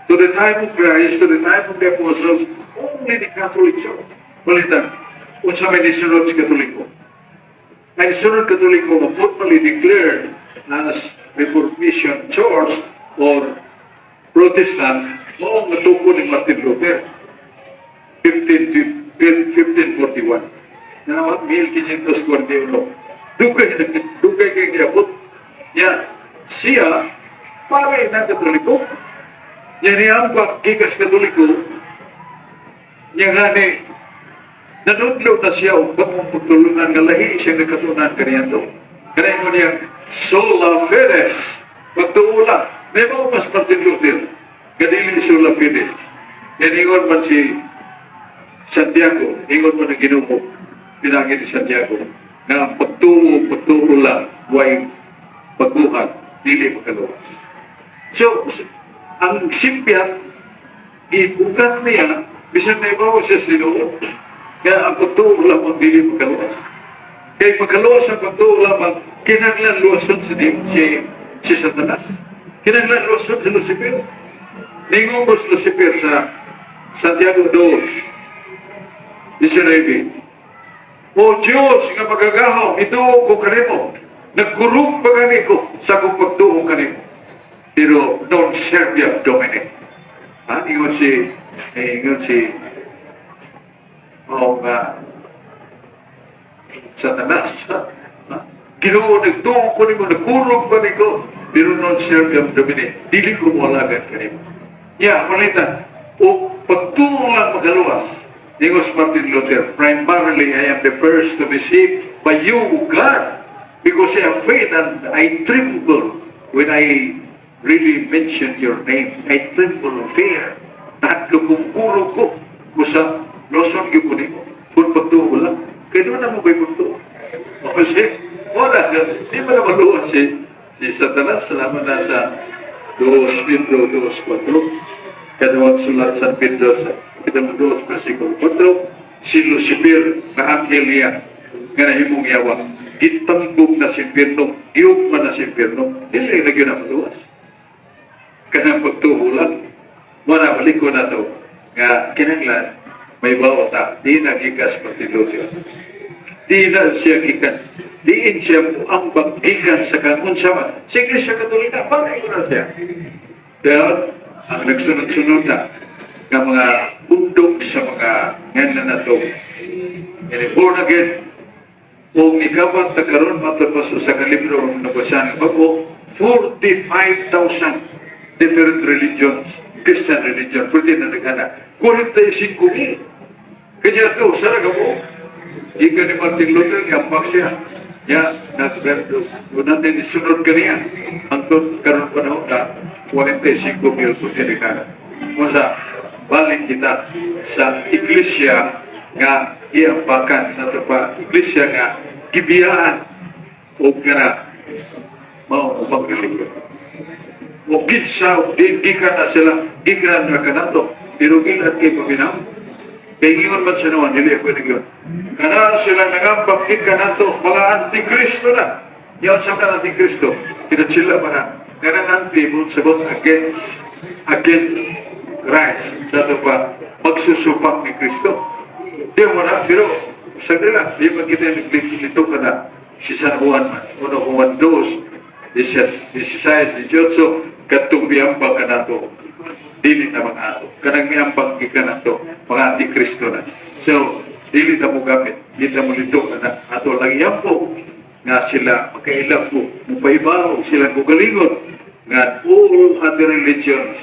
to the time of Christ, to the time of the apostles, only the Catholic Church. Balitan, unsa may nisunod sa Katoliko? Ang nisunod Katoliko nga formally declared as Reformation Church or Protestant, mao ang natukod ni Martin Luther. 15, 1541. Na 1541. Dugay, dugay kay giabot. Ya, siya, pare ng Katoliko. Nya niambak gikas Katoliko, niya nga ni, nanudlo na siya og bagong pagtulungan nga lahi siya nagkatunan kaniadto. Kanay mo niyang sola fides. Pagtuo lang. May mga mas Martin Luther. Kadili sola fides. Yan ingon man si Santiago, ingon man ang Ginoo, pinagi ni Santiago, nga ang pagtuo, pagtuo lang, way pagbuhat, dili makaluwas. So, ang simpyat, ibukat niya, bisan na ibaw siya sa Ginoo, kaya ang pagtuo lamang dili makaluwas. Kaya makaluwas ang pagtuo lamang, kinahanglan luwason si Satanas. Kinahanglan luwason si Lucifer. Ningon si Lucifer sa Santiago 2, 19. O Diyos nga magagahom, ituo ko kanimo. Nagkurog pa gani ko sa akong pagtuo kanimo. Pero non serviam Domine. Ha? Ingon si oh, nga Satanas. Ha? Ginoo, nagtuo ko nimo, nagkurog pa niko, pero non serviam Domine. Dili ko moalagad kanimo. Ya, palitan. O pagtuo lang magaluwas. Ingos Martin Luther, "Primarily I am the first to be saved by you, God, because I have faith and I tremble when I really mention your name, I tremble of fear. Nahadlok kong uro ko. Usa, loson gyud ko nimo. Kung pagtuo lang, kaya doon na mo ba'y pagtuo? O kasi, wala, di ba na maluwas si Satanas? Salamat na sa 2 Pedro 2.4. Kaduhang sulat San Pedro sa Kapitulo 2, versikulo 4, si Lucifer na anghel niya nga nahimong yawa. Gitambog na sa impyerno, giugma na sa impyerno, dili na gyud na maluwas. Kanang pagtuo lang, wala balik ko na to, nga kinanglan, may bawa ta, di na gikas Martin Luther. Di na siya gikan. Diin siya muambag gikan sa kanunsa man. Sa Iglesia Katolika, bagay ko na siya. Dahil, ang nagsunod-sunod na nga mga undok sa mga ngayon na to. And born again, kung ikawan ta karon matod pa sa ka libro ang nabasahan ng bago, 45,000 different religions, Christian religion, pwede na naghana. 45,000. Kanya to, sa mo. Gikan ni Martin Luther, giambak siya. Ya, nagberdo. Kung natin isunod kaniya, hangtod karon panahon na 45 mil po naghana. Masa, balik kita sa iglesia nga iambakan sa ato pa iglesia nga gibiyaan o kana mao ubang relihiyon. O kinsa di gikan na sila, gikan na kanato, pero gilat kay paminaw. Kay ingon man sa naman, dili ako nagyon. Kana sila nangambak gikan nato, mga antikristo na. Yan sa mga antikristo, sila pa na. Kanang anti mo sabot against Christ. Sa ato pa, pagsusupak ni Kristo. Di mo na, pero sa nila, di ba kita naglito ka na si San Juan man, 1 Juan 2, 16, 18, katong miambak ka nato, dili na mga ato. Kanang miambak ka nato, mga antikristo na. So, dili na mo gamit, dili na mo lito ka na. Ato lang yampo, nga sila makaila po, mupahibaw sila kugalingon, nga all other religions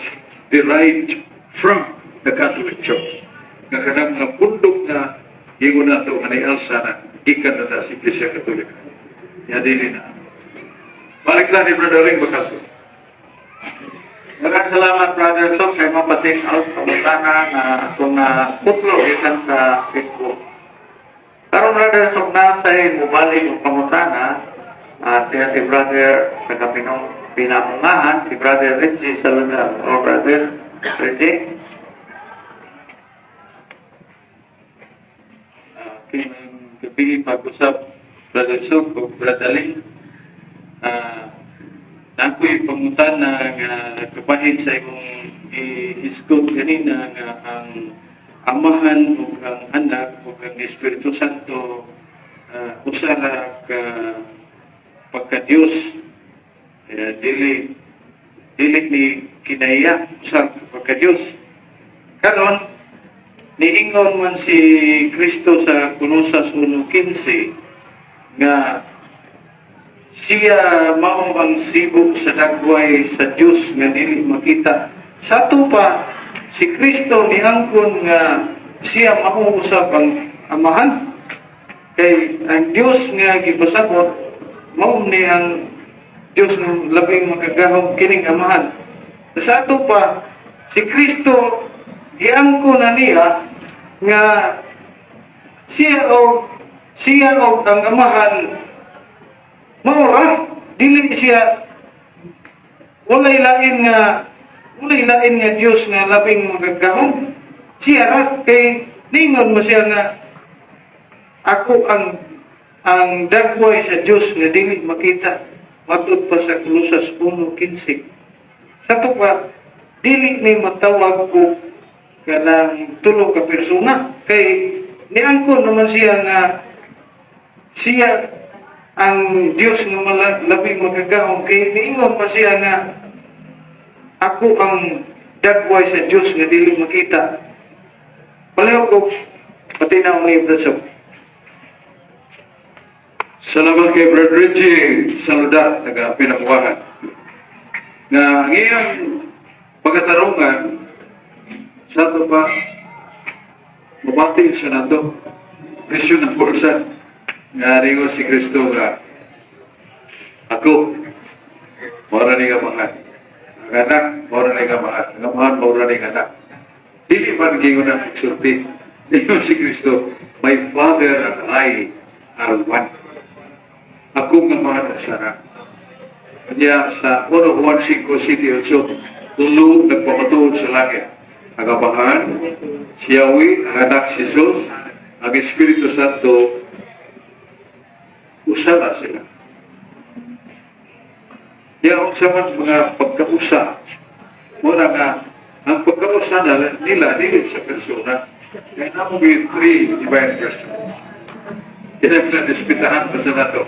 derived from the Catholic Church. Nga kanang mga pundok na ingon nato nga naialsa na gikan na sa Iglesia Katolika. Ya dili na. Balik na ni Brother Ring Bakaso. Maraming salamat, Brother Sok, sa imong pa-take out pangutana na atong na putlo gikan sa Facebook. Karon, Brother Sok, na sa mobalik og pangutana, siya si Brother taga Pinong Pinamungahan, si Brother Reggie Saludar. O Brother Reggie. Okay, gabi pag-usap, Brother Sok o Brother Ling. Ako'y pangutana nga kabahin sa imong ihisgot kanina nga ang Amahan ug ang Anak ug ang Espiritu Santo usa ra ka pagka-Dios. Dili dili ni kinaiya usa ka pagka-Dios. Karon niingon man si Kristo sa Kolosas 1:15 nga siya mao ang sibo sa dagway sa Dios nga dili makita. Sa ato pa, si Kristo niangkon nga siya mao usab ang Amahan. Kay ang Dios nga gipasabot mao ni ang Dios nga labing makagahom, kining Amahan. Sa ato pa, si Kristo giangkon na niya nga siya og ang Amahan mao ra, dili siya walay lain nga Dios nga labing magagahom. Siya ra, kay ningon mo siya nga ako ang dagway sa Dios nga dili makita, matud pa sa Kolosas 1:15. Sa ato pa, dili ni matawag ko kanang tulo ka persona kay niangkon naman siya nga siya ang Dios nga labing magagahom, kay niingon pa siya nga ako ang dagway sa Dios nga dili makita. Palihog ko pati na ni Brother. Salamat kay Brother Reggie Saluda, taga Pinamukahan. Na ang iyang pagkatarungan, sa ato pa, mabati sa nato, presyo ng bulsa, nga ringo si Kristo nga, ako, mara ni mga. Ang anak, mao ra ning Amahan. Ang Amahan, mao ra ning anak. Dili man giingon ang pagsulti. Ingon si Kristo, "My Father and I are one." Akong Amahan usa ra. Kanya sa 1 Juan 5, 7, 8, tulo nagpamatuod sa langit. Ang Amahan, si Yahweh, ang anak si Jesus, ang Espiritu Santo, usa na sila. Ya, unsa man mga pagkausa, muna nga, ang pagkausa na nila, dili sa persona. Kaya namo yung three divine persons. Kaya nila dispitahan pa sa nato.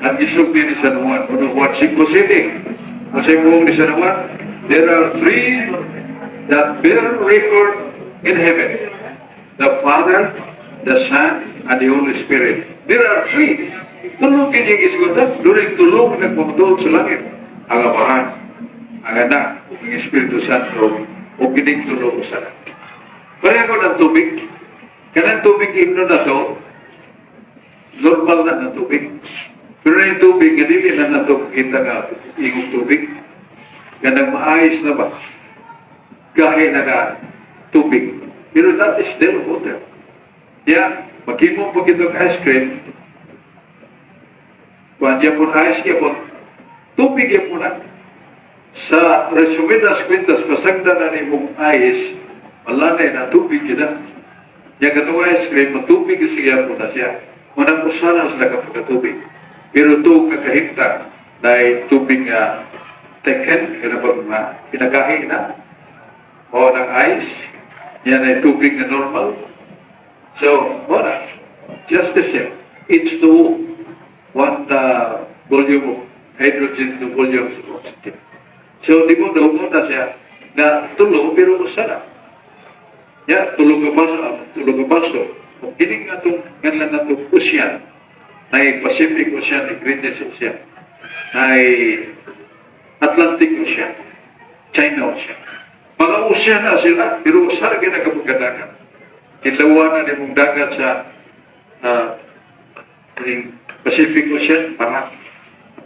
Ang gisulti ni San Juan, 1 Juan 5 7. Ang sa imong ni San Juan, "There are three that bear record in heaven: The Father, the Son, and the Holy Spirit." There are three. Tulo kini gisgutan, dunay tulo nagpamatuod sa langit. Ang Amahan, ang Anak, ang Espiritu Santo, o kining tulo usa. Pareho ko ng tubig. Kanang tubig imno na to, normal na ng tubig. Pero na yung tubig, nga dili na nato kita nga ingong tubig. Kanang maayos na ba? Gahi na nga tubig. Pero that is still water. Yeah, maghimo po kitong ice cream, kuan po ice po, tubig po na. Sa resumidas cuentas, pasagda na nimong ice, wala na na tubig kita. Yang katong ice cream, matubig siya po na siya. Manang usara sila kapag tubig. Pero ito kakahimta na tubig nga teken, kana ba mga pinagahi na, o ng ice, yan ay tubig na normal. So, wala. Just the same. It's the one volume of hydrogen to volumes of oxygen. So, di mo daw na siya na tulo, pero usa na. Ya, tulo ka baso, tulo ka baso. Kung kini nga itong nganlan na itong ocean, na Pacific Ocean, na Great Ocean, na Atlantic Ocean, China Ocean. Mga ocean na sila, pero usa ra gyud kapagkadagat. Kinlawan na nimong dagat sa Pacific Ocean, parat.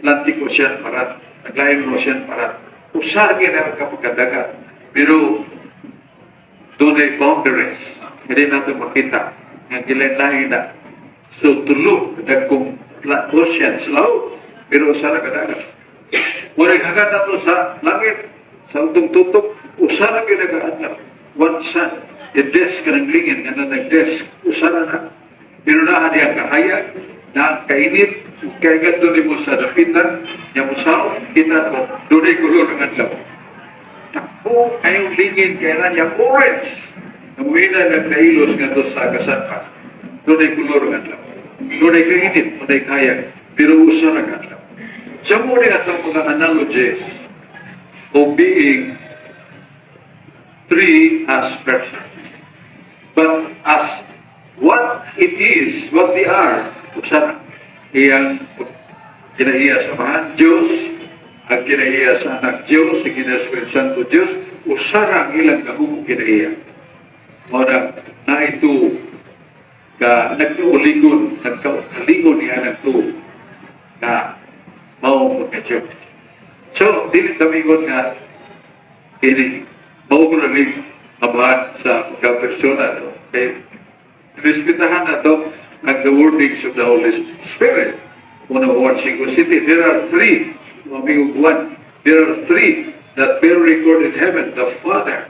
Atlantic Ocean, parat. Naglaing Ocean, parat. Usa ra gyud kapagkadagat. Pero dunay boundaries. Hindi natin makita. Nga gilain-lain na. So, tulo, dagkong ocean, sa laot. Pero usa ra ka dagat. Murag hangad nato sa langit, sa utong tutok, usa ra gyud nagaadlaw. One sun. The disk kanang lingin, nga nag-disk, usa ra na. Pero naa diya kahayag, na kainit, kay gadto nimo sa dapitan, nya mosaw, kita ko, dunay kolor ng adlaw. Dako kayong lingin kay na niya orange. Namuina nagkailos nga sa kasanpa. Dunay kolor ng adlaw. Dunay kainit, dunay kahayag, pero usa ra ka adlaw. Sa mo ni atong mga analogies of being three as person. But as what it is, what they are, usa na. Iyang kinaiya sa Amahan, Diyos, ang kinaiya sa Anak Diyos, ang kinaiya sa Espiritu Santo Diyos, usa ra ang ilang gahumong kinaiya. Mao na na ito ka nagkauligon, nagkauligon niya nagtuo na mao pagka. So, dili tamingon nga kini mao ko na rin amahan sa pagka-persona. No? Kay respetahan na to ang the wordings of the Holy Spirit. Una one City. There are three, mamigog one. There are three that bear record in heaven: the Father,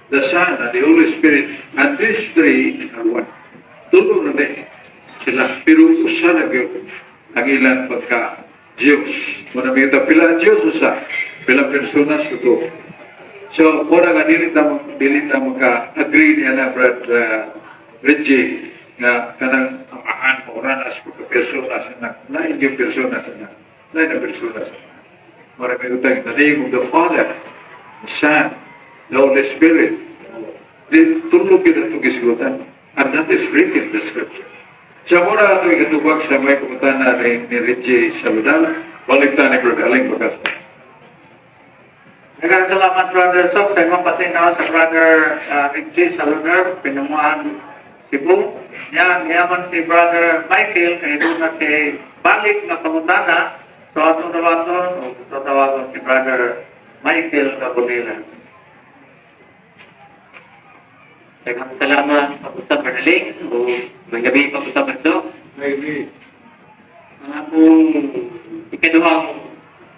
the Son, and the Holy Spirit. And these three are one. Tulo na din sila. Pero usa na gyud ang ilang pagka Diyos. Muna may pila ang Diyos usa. Pila personas ito. So, muna nga dili ta maka-agree niya na Brad Reggie nga kanang amahan mo ra na sa persona sa anak. Lain yung persona sa anak. Lain ang persona sa anak. Mura may utang the name of the Father, the Son, the Holy Spirit. Di tulo gyud ato gisgutan. And that is written in the Scripture. Sa mura ato ikatubag sa may pangutana ni Reggie Saludal, balik ta ni Brother Aling Pagkasa. Daghang salamat, Brother Sok, sa imong patinaw sa Brother Richie Saludar, Pinuman, Cebu. Yan, yaman si Brother Michael, kay doon na si balik nga pangutana. So atong tawagon, o tawagon si Brother Michael Cabonela. Daghang salamat, pag-usap Bernaling, o may gabi, pag-usap Berso. Maybe. Ang akong ikaduhang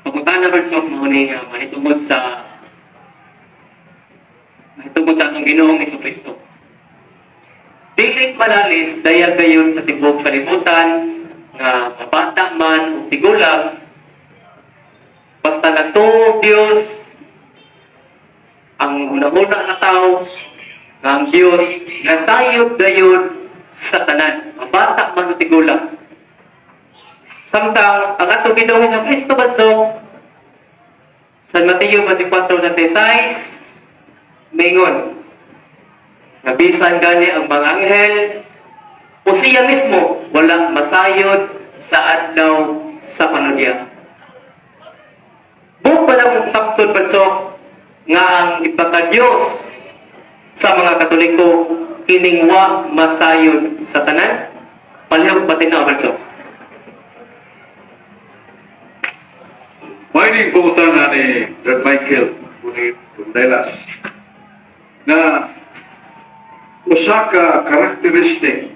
pangutana, Berso, mao ni nga mahitungod sa atong Ginoong Kristo. Dili manalis dayag gayon sa tibuok kalibutan nga mabata man o tigulang, basta nagtuo Dios, ang hunahuna sa tao nga ang Dios nasayod gayon sa tanan, mabata man o tigulang. Samtang ang atong Ginoong sa Kristo badto sa Mateo 24:36 mingon nga bisan gani ang mga anghel o siya mismo, wala masayod sa adlaw sa panudya. Buot ba nang sabton, Badsok, nga ang ipakadiyos sa mga Katoliko kining wa masayod sa tanan? Palihog patinaw, Badsok. Mahining pangutana ni Brad Michael Bundelas na usa ka karakteristik,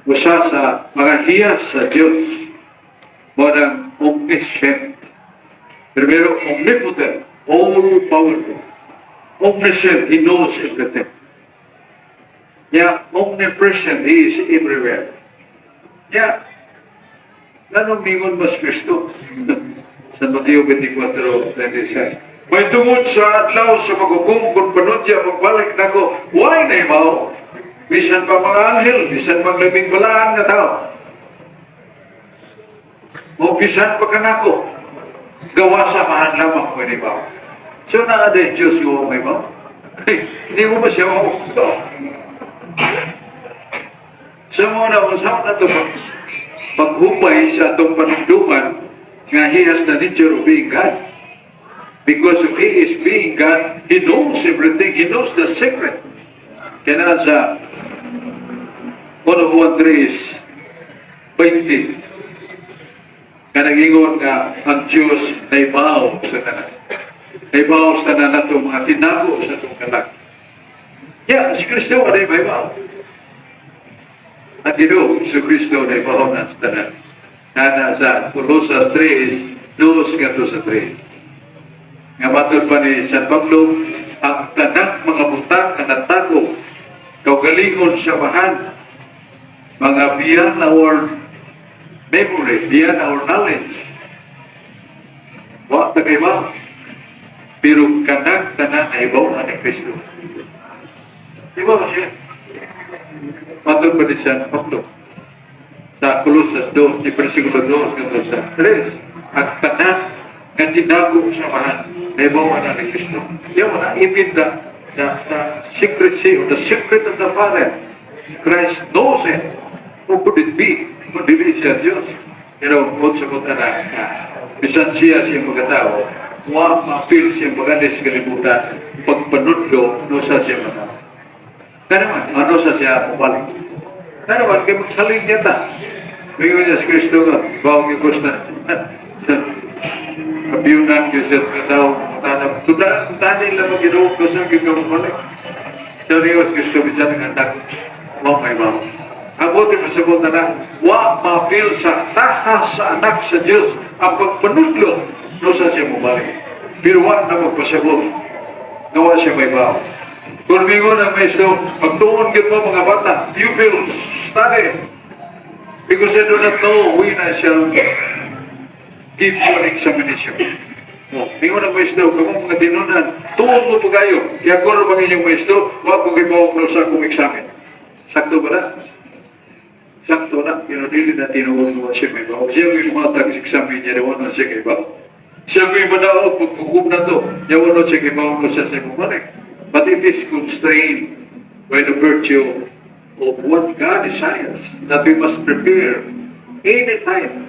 usa sa mga hiyas sa Diyos, mao nang omniscient. Primero, omnipotent, all powerful. Omniscient, He knows everything. Yeah, omnipresent, He is everywhere. Yeah, nganong ningon mas Kristo sa Mateo 24:26? May tungod sa adlaw sa paghukom kung panudya pagbalik nako, way nahibaw? Bisan pa mga anghel, bisan pang labing balaan nga tao, o bisan pa kanako, gawa sa Amahan lamang ko nahibaw. So naa diay Diyos ko may ba? Hindi mo ba siya mahukom? Sa mga na, sa na ito, paghupay sa atong panumduman nga He has the nature of being God. Because if He is being God, He knows everything. He knows the secret. Kaya na sa 1 Juan 3:20, nga nag-ingon nga ang Diyos naibaw sa tanan. Naibaw sa tanan nato mga tinago sa atong kalag. Yeah, si Kristo ay naibaw. Ang Ginoo, si Kristo, naibaw na sa tanan. Nana sa Colosas 3, 2 ngadto sa 3. Nga matod pa ni San Pablo, ang tanang mga butang nga natago, kaugalingon sa Amahan, mga beyond our memory, beyond our knowledge. Wa ta kay. Pero kanang tanan nahibaw na ni Kristo. Di ba siya? Matod pa ni San Pablo sa Colosas 2, di versikulo 2 ngadto sa 3, ang tanan nga tinago sa Amahan, nahibaw na ni Kristo. Di mo na, even the secrecy or the secret of the Father, Christ knows it. Who could it be kung dili siya Diyos? Pero kung sa kung tanan, bisan siya siyang pagkatao, wa ma-feel siyang pag-alis sa kalibutan, pagpanudlo, no sa siya matao. Kaya naman, ano sa siya mabalik? Kaya naman, kaya magsalig niya ta. Mingon niya si Kristo ka, bawang yung gusto. Abiyunan yun siya sa tao, tanam. Tuda, tani lang mag-ginoo ko sa gyud mabalik. So niyo si Kristo bisan ang anak, wa may bawo. Ang buti masabot na na, wa ma-feel sa tahas sa anak sa Diyos ang pagpanudlo, no sa siya mabalik. Pero wa na magpasabot, nga wa siya may bawo. Kung mingon ang maestro, magtuon gyud mo mga bata, pupils, study. Because I do not know when I shall give you an examination. Oh, mingon ang maestro, kamong mga tinunan, tuon mo pagayo. Kaya kung ano bang inyong maestro, wa ko gibaw sa akong examen. Sakto ba na? Sakto na, pero dili na tinuod mo siya may bawo. Siya may mga tag-examen niya, wa na siya kay bawo. Siya may madaog, pagkukum na to, niya wa na siya kay bawo sa siya bumalik. But it is constrained by the virtue of what God desires, that we must prepare any time,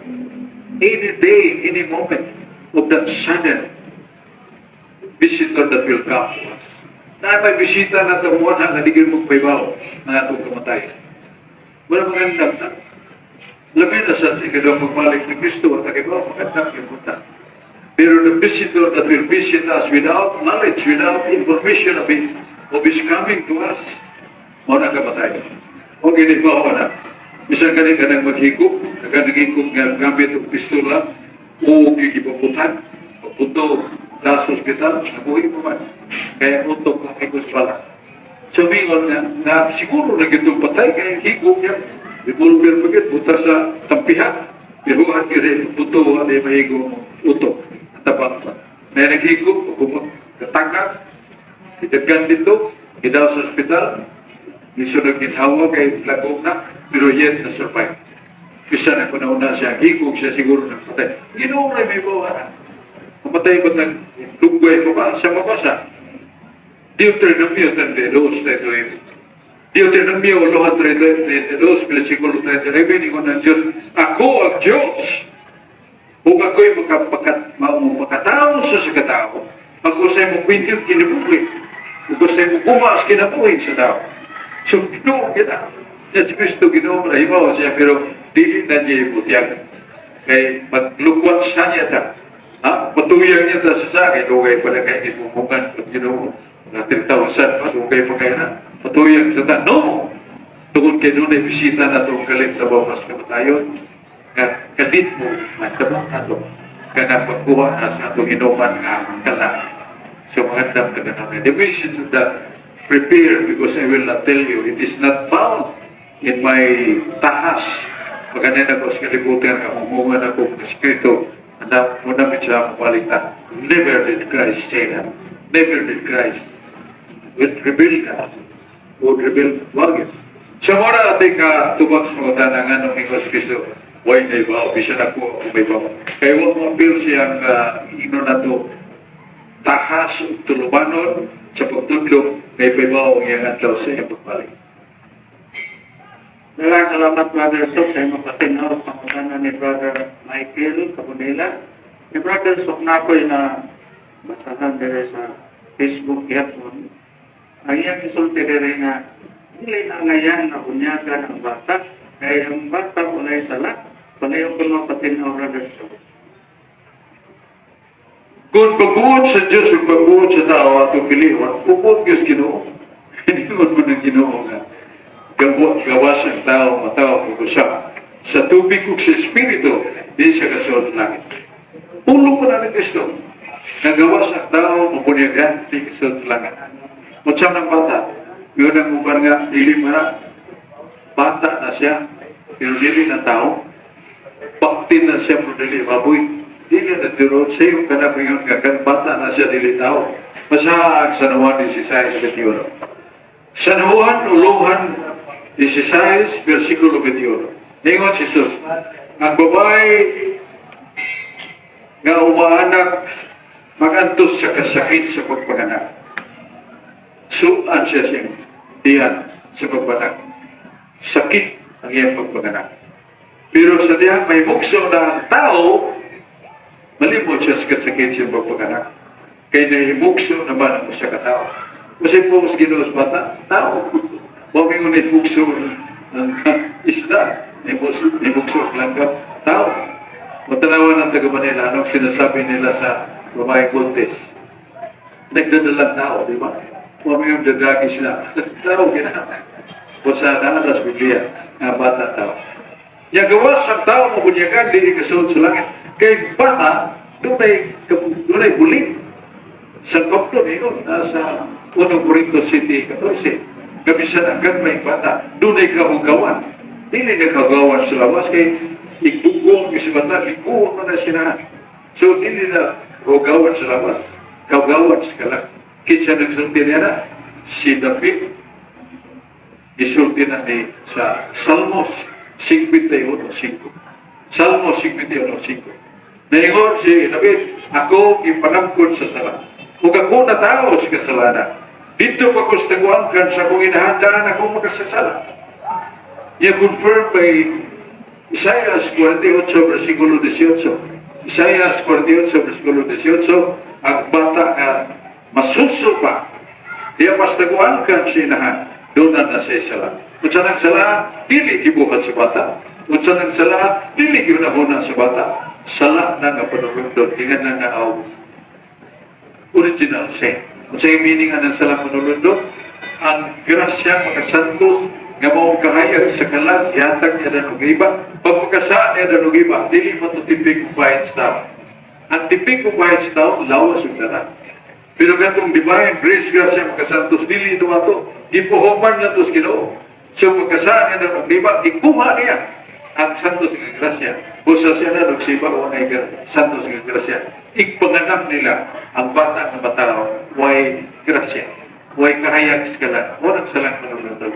any day, any moment of that sudden visitor that will come to us. Na may bisita na tamuan na di gyud magpaybaw ng atong kamatayon. Wala magandam na. Labi na sa ikaduhang pagbalik ni Kristo at nakibaw, magandam yung punta. Pero the visitor that will visit us without knowledge, without information of it, of his coming to us, mao na kamatayon. O gini ba na? Bisan kani ka nang maghigop, nagahigop nga gamit og pistola, o gipaputan, paputo sa ospital, nabuhi pa man. Kaya utok ang higos pala. So mingon nga, na siguro na gitong patay, kaya higop niya, revolver pa gyud, buta sa tampiha. Pero ang kiri, puto, ano mahigo utok, tabang pa. May naghigop, kataka, idaggan dito, idal sa ospital, lisod ang ginhawa kay lagong na, pero yet na survive. Bisa na kung nauna siya, higog siya siguro ng patay. Ginoo na may bawa na. Mamatay ba ng dugway mo ba? Siya mabasa. Deuteronomio 32, 39. Deuteronomio 32, versikulo 39, ingon ng Diyos, "Ako ang Diyos. Ug ako'y makapakatao sa katao. Ako sa imong kwento kinabuhi. Ug sa imong bumas kinabuhi sa tao." So, Ginoo kita. Yes, Kristo Ginoo na himaw siya, pero dili na niya ibutiyag. Kay maglukwat siya niya ta. Ha? Patuyang niya ta sa sa, kay dugay pa na kay ipumungan pag Ginoo. Mga 3,000 pa, dugay pa kayo na. Patuyang sa ta. No! Tungod kay doon ay bisita na itong kalit na bawas kamatayon. Nga kalit mo, magtabang nato. Kana pagkuha na sa atong inuman nga kala. So magandang ka namin. The message of that, prepare because I will not tell you. It is not found in my tahas. Pagkanin ako sa kalibutan, nga humungan ako ng eskrito, na muna mit siya mabalik na, never did Christ say that. Never did Christ would reveal that. Would reveal wag. So muna ating ka tubag sa mga tanangan ng Ingos Kristo, way na iba, bisan ako ako may iba. Kaya wa mo appeal siyang ino na to, tahas ug tulumanon sa pagtudlo kay ibabaw ang iyang adlaw sa iyang pagbalik. Daghang salamat, Brother Sok, sa imong patinaw pangutana ni Brother Michael Cabonela. Ni Brother Sok na ako'y na basahan dire sa Facebook gyapon. Ang iyang gisulti dire nga dili na ngayan nga bunyagan ang bata kay ang bata walay sala. Palayo ko mga patinaw, Brother Sok. Kung pagbuot sa Diyos o pagbuot sa tao atong pilihon, bubuot Diyos Ginoo. Hindi mo mo ng Ginoo nga gawas ang tao mataw kung usap. Sa tubig ug sa Espiritu, di siya kasuod langit. Pulong pa na ng Kristo. Nagawas ang tao, mabunyagan, di kasuod sa langit. Matsam ng bata, yun ang uban nga, dili mo na, bata na siya, pero dili na tao. Bakti na siya, pero dili baboy. Dili na tiro, sa iyo ka na ngayon nga, kan bata na siya, dili tao. Basta ang San Juan 16:21. San Juan, uluhan 16, versikulo 21. Ningon si Jesus, ang babae nga umaanak magantos sa kasakit sa pagpanganak. Suan siya siyang diyan sa pagpanak. Sakit ang iyang pagpanganak. Pero sa diyan may mukso na ang tao, malimot siya sa kasakit sa pagpanganak. Kaya nahimukso naman ang usa ka tao. Kasi po sa Ginoo sa bata, tao. Wa may ngunit mukso ng isda, nimukso ang langgam, tao. Matanawan ng taga Manila, anong sinasabi nila sa babaeng buntis? Nagdadalang tao, di ba? Wa may yung dadagi sila. Tao, gina. O sa naalas Biblia, nga bata tao. Yagawas ang tao mabunyagan, dili kasuod sa langit. Kay bata, dunay buling. Sa Pablo ngayon, nasa 1 Corinto 7:14. Kabisan ang gagmay bata, dunay kahugawan. Dili na kahugawan sa lawas, kay igbugbong si bata, likuon mo na siya. So, dili na kahugawan sa lawas. Kahugawan sa kalag. Kinsa nagsulti niya na, si David, isulti na ni sa Salmos 51:5. Salmos 51:5. Naingon si David, "Ako ipanangkon sa sala. Ug ako natawo sa kasalanan. Dito pa ko sa taguangkan sa akong inahandaan ako makasasala." Iya confirmed by Isaiah 48 versikulo 18. Isaiah 48 versikulo 18, ang bata nga masuso pa, diya pas taguangkan sa inahan, doon na siya sala. Unsa nang sala, dili gibuhat sa bata. Unsa nang sala, dili gihunahuna sa bata. Sala na nga panulundon, ingan na na og original sin. Kung sa meaning ang salang panulundon, ang grasya makasantos nga mao kahayag sa kalag, ihatag niya na og iba. Pag makasaan niya na og iba, dili man to tipik ug bahin sa tao. Ang tipik ug bahin sa tao, lawas ug tanan. Pero katong divine grace, grasya makasantos, dili ito ato. Gipuhuman na to sa Ginoo. So pagkasaan niya na og iba, ikuha niya ang santos nga grasya. Busa siya na nagsiba o na santos nga grasya. Igpanganak nila ang bata nga matao, way grasya. Way kahayag sa kalag. Walang salang panulundon.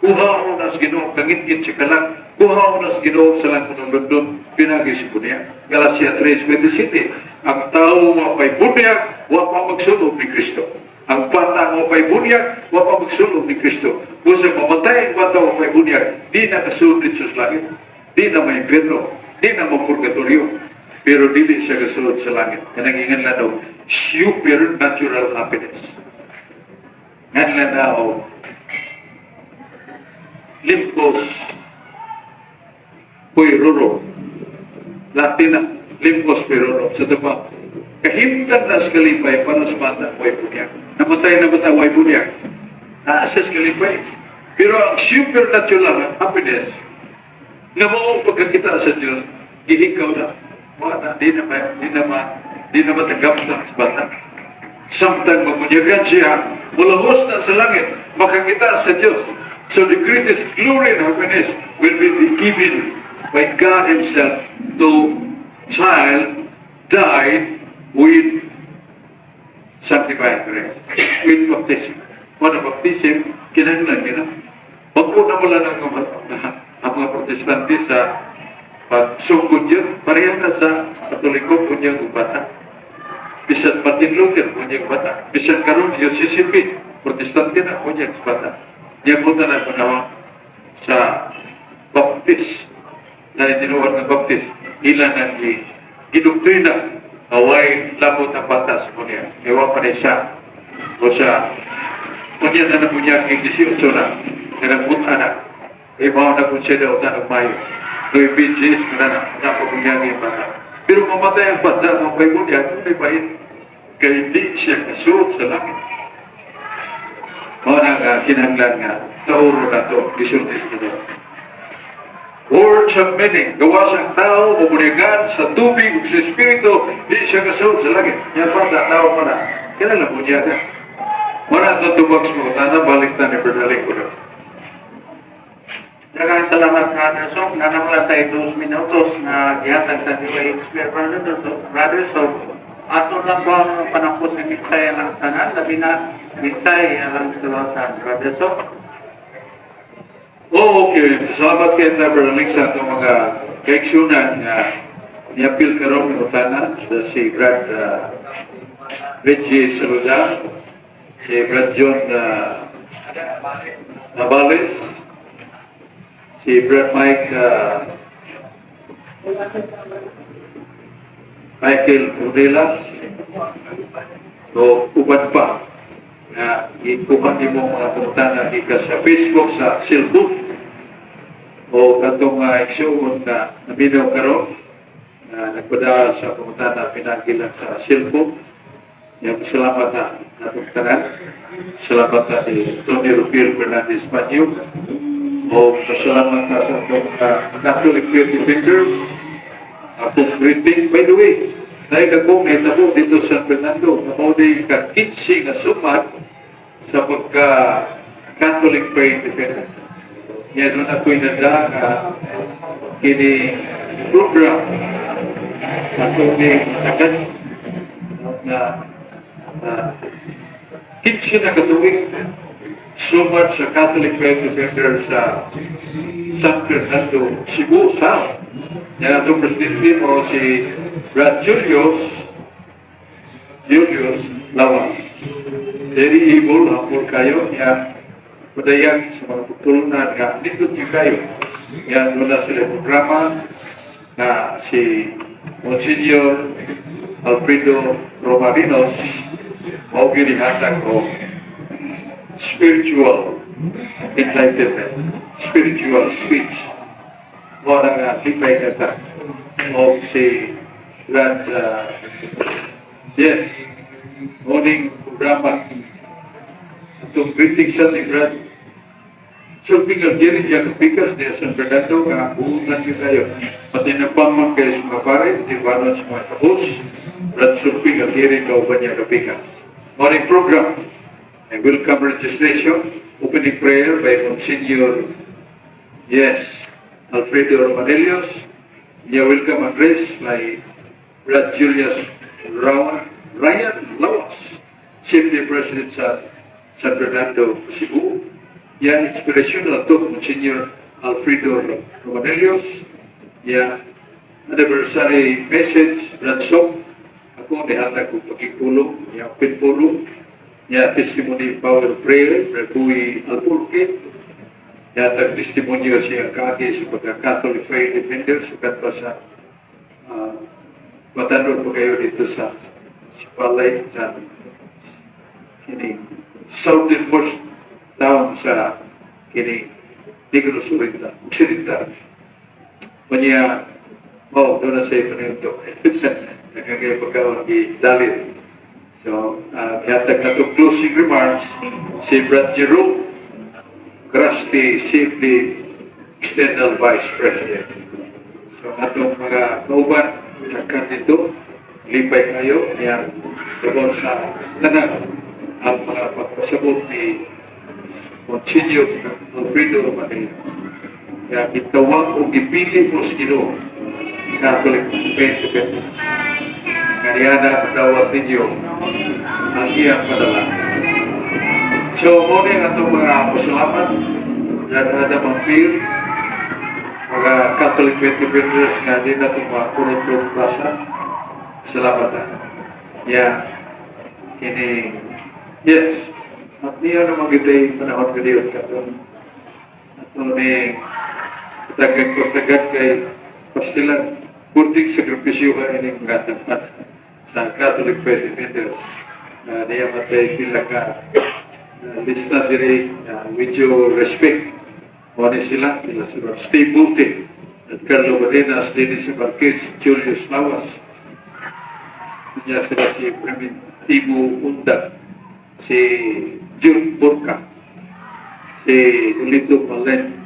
Kuha o na sa Ginoo, kangitngit sa kalag. Kuha o na sa Ginoo salang panulundon. Pinagi sa bunyag. Galatia 3:27. Ang tao wa pa'y bunyag, wa pa magsulob ni Kristo. Ang bata wa pa'y bunyag, wa pa magsulob ni Kristo. Kung sa mamatay ang bata wa pa'y bunyag, di na kasulod sa langit. Di na maimpyerno. Di na mapurgatorio. Pero dili siya kasulod sa langit. Kanang ingan lang daw, supernatural happiness. Ngan lang na o, limbus puerorum. Latin na, limbus puerorum. Sa tama, kahimtang na sa kalipay para sa bata, way bunyag. Namatay na bata, way bunyag. Naa siya sa kalipay. Pero ang supernatural happiness, nga mao pagkakita sa Diyos, gihikaw na. Wala, di na matanggap na sa bata. Samtang mamunyagan siya, mulahos na sa langit, makakita sa Diyos. So the greatest glory and happiness will be given by God Himself to child died with sanctifying grace, with baptism. Wala baptism, kinahanglan gina. Pag una mo lang ang mga Protestante sa pagsugod yun, pareha na sa Katoliko, bunyag ug bata. Bisan Martin Luther, bunyag bata. Bisan karon yung CCP, Protestante na, bunyag sa bata. Diyan po na panahon sa Baptist, na tinuod ng Baptist, ilan ang gidoktrina away labot ang bata sa bunyag. Ewan pa ni siya. O siya, unya na nabunyag ng 18 na, nga na. E mao na kung siya daw na nagmayo. Noy BGs, na na, napabunyag yung bata. Pero mamatay ang bata, mapay bunyag, may bahin. Kay di siya kasulod sa langit. Mao na nga kinahanglan nga tauro na to, gisulti sa Ginoo. Words of meaning. Gawas ang tao, mabunyagan sa tubig ug sa espiritu, di siya kasulod sa langit. Yan bata, tao pa na. Kailan na bunyagan? Wala na tubag sa mga tana, balik na ni Bernaling ko na. Daghang salamat, Brother Sok. Nanamla tayo 2 minutos na gihatag sa DYHB Brother Sok. Brother Sok, ato lang ba ang panakot ng minsay lang tanan? Labi na minsay alang sa Brother Sok. Oh, okay. Salamat kay na Berling sa atong mga kaigsunan nga niapil karon ng utana sa si Brad Reggie Saluda, si Brad John Navales, si Brad Mike Michael Ordelas, o uban pa na ikuha nimo mga pangutana gikan sa Facebook, sa cellphone o katong igsuon na naminaw karon na nagpada sa pangutana pinagi lang sa cellphone. Yang salamat na natong tanan. Salamat na ni Tony Rufil Fernandez Manyo. O salamat na sa atong Catholic Faith Defenders. Akong greeting. By the way, dahil akong nahitabo dito sa San Fernando, na mao di ka-kitsi nga sumat sa pagka Catholic Faith Defender. Yan doon ako'y nanda nga kini program atong ni tagan na 15 na katuig sumat sa Catholic Faith Defender sa San Fernando, Cebu South. Yan atong presidente mo si Brad Julius Julius Lawas. Very able, humble kayo niya. Padayag sa mga pagtulunan nga nindot niyo kayo. Yan, doon na sila programa na si Monsignor Alfredo Romarinos mao ginihatag og spiritual enlightenment, spiritual speech. Mao na nga lipay ka ta. O si Brad, yes, morning programa. Atong greeting sa ni Brad Sulping Algieri niya kapikas niya San Fernando nga buunan ka kayo. Pati na pamang kayo sa mga pare, di ba sa mga kabus, Brad Sulping Algieri kauban niya kapikas. Morning program and welcome registration, opening prayer by Monsignor, yes, Alfredo Romanellos. Niya welcome address by Brad Julius Ryan Lawas, Safety President sa San Fernando, Cebu. Ya inspirational talk Monsignor Alfredo Romanellos. Ya anniversary message Brad Sok. Ako nihatag ko pagkikulong, ya open forum. Ya testimony power prayer, Brad Buy Alburque. Ya tag testimonyo siya kaagi sa pagka-Catholic Faith Defender sukat pa sa Batanod pa kayo dito sa Palay sa kini southernmost town sa kini Negros Oriental, Occidental. Kanya, oh, doon na sa ito. Nagkagaya pagkaon dalit. So, yatag na to closing remarks, si Brad Jerome Crusty, CFD External Vice President. So, atong mga kauban, nagkan dito, lipay kayo, niya, tungkol sa tanan ang mga pagpasabot ni Monsignor Alfredo Romanello. Kaya gitawag o gipili mo sa Ginoo, Catholic Faith Defenders. Kaya na patawag ninyo ang iyang padala. So, muna ang atong mga pasalamat, Brad Adam Ampir, mga Catholic Faith Defenders nga di na itong mga kurot basa. Salamat ha. Yeah. Kini, yes. At niya naman kita yung panahon galiot katong ato ni tagag kay pastilan kurting sakripisyo ka ining mga sa Catholic Faith Defenders na niya matay pila ka lista diri with your respect mo ni sila sila si Steve Bulte at Carlo Badenas, Dennis Marquez, Julius Lawas, niya sila si Primitivo Unda, si June Burka, si Lito Palen,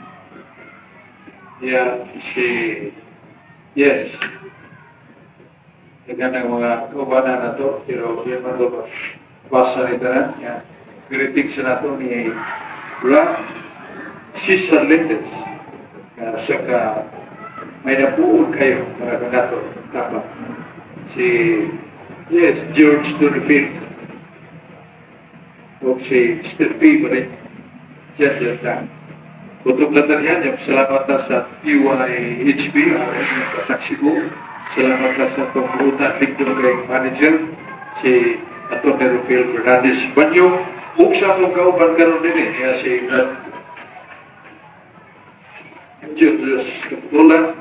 niya si, yes, daghan ang mga kaubanan na to, pero di man to basa ni tanan. Ya. Greeting sa nato ni Brad Cesar Lindez. Nga siya ka may napuod kayo para kanato tama. Si, yes, George Dunfield. O si Steve ba rin? Diyan, diyan lang. Utong lang yan, yung salamat na sa PYHP, sa Cebu. Salamat na sa itong una Tigno kay manager, si Atty. Rafael Fernandez Banyo. Ug sa atong kauban karon din eh, niya si Brad Julius Kapitulan,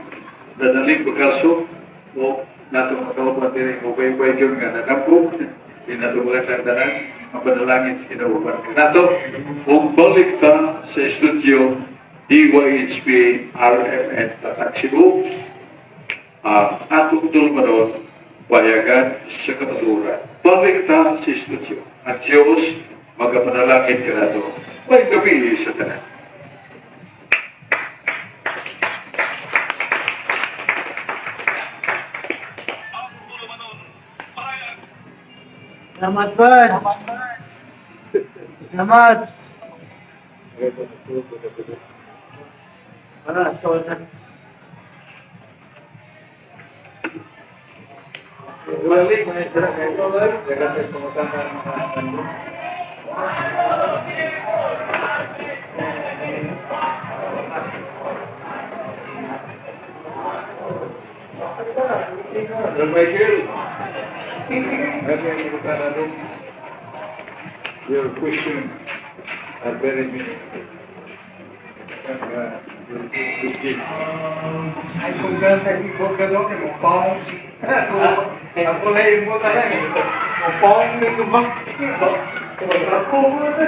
Danaling Bakaso, o natong kauban din eh, ubay-ubay yun nga nanampo, di nato mga tanan, mapanalangin sa kinauban kanato, ug balik ta sa studio DYHP RMN Tatak Cebu, ang atong tulumanon, payagan sa kamatuoran. Balik ta sa studio. Ang Diyos magapanalangin kanato. May gabi sa tanan. Salamat, Bud. Salamat. Para, so na. Balik, mga isra kayo. Dagan kayo pangutana mga ano. Brother Michael, Dagan pangutana doon. Your question are very meaningful. And your Ay, kung gano'n sa ibo ka doon, mo pong. Ako lang yung mo na Mo pong ni kumaks. Ako mo na.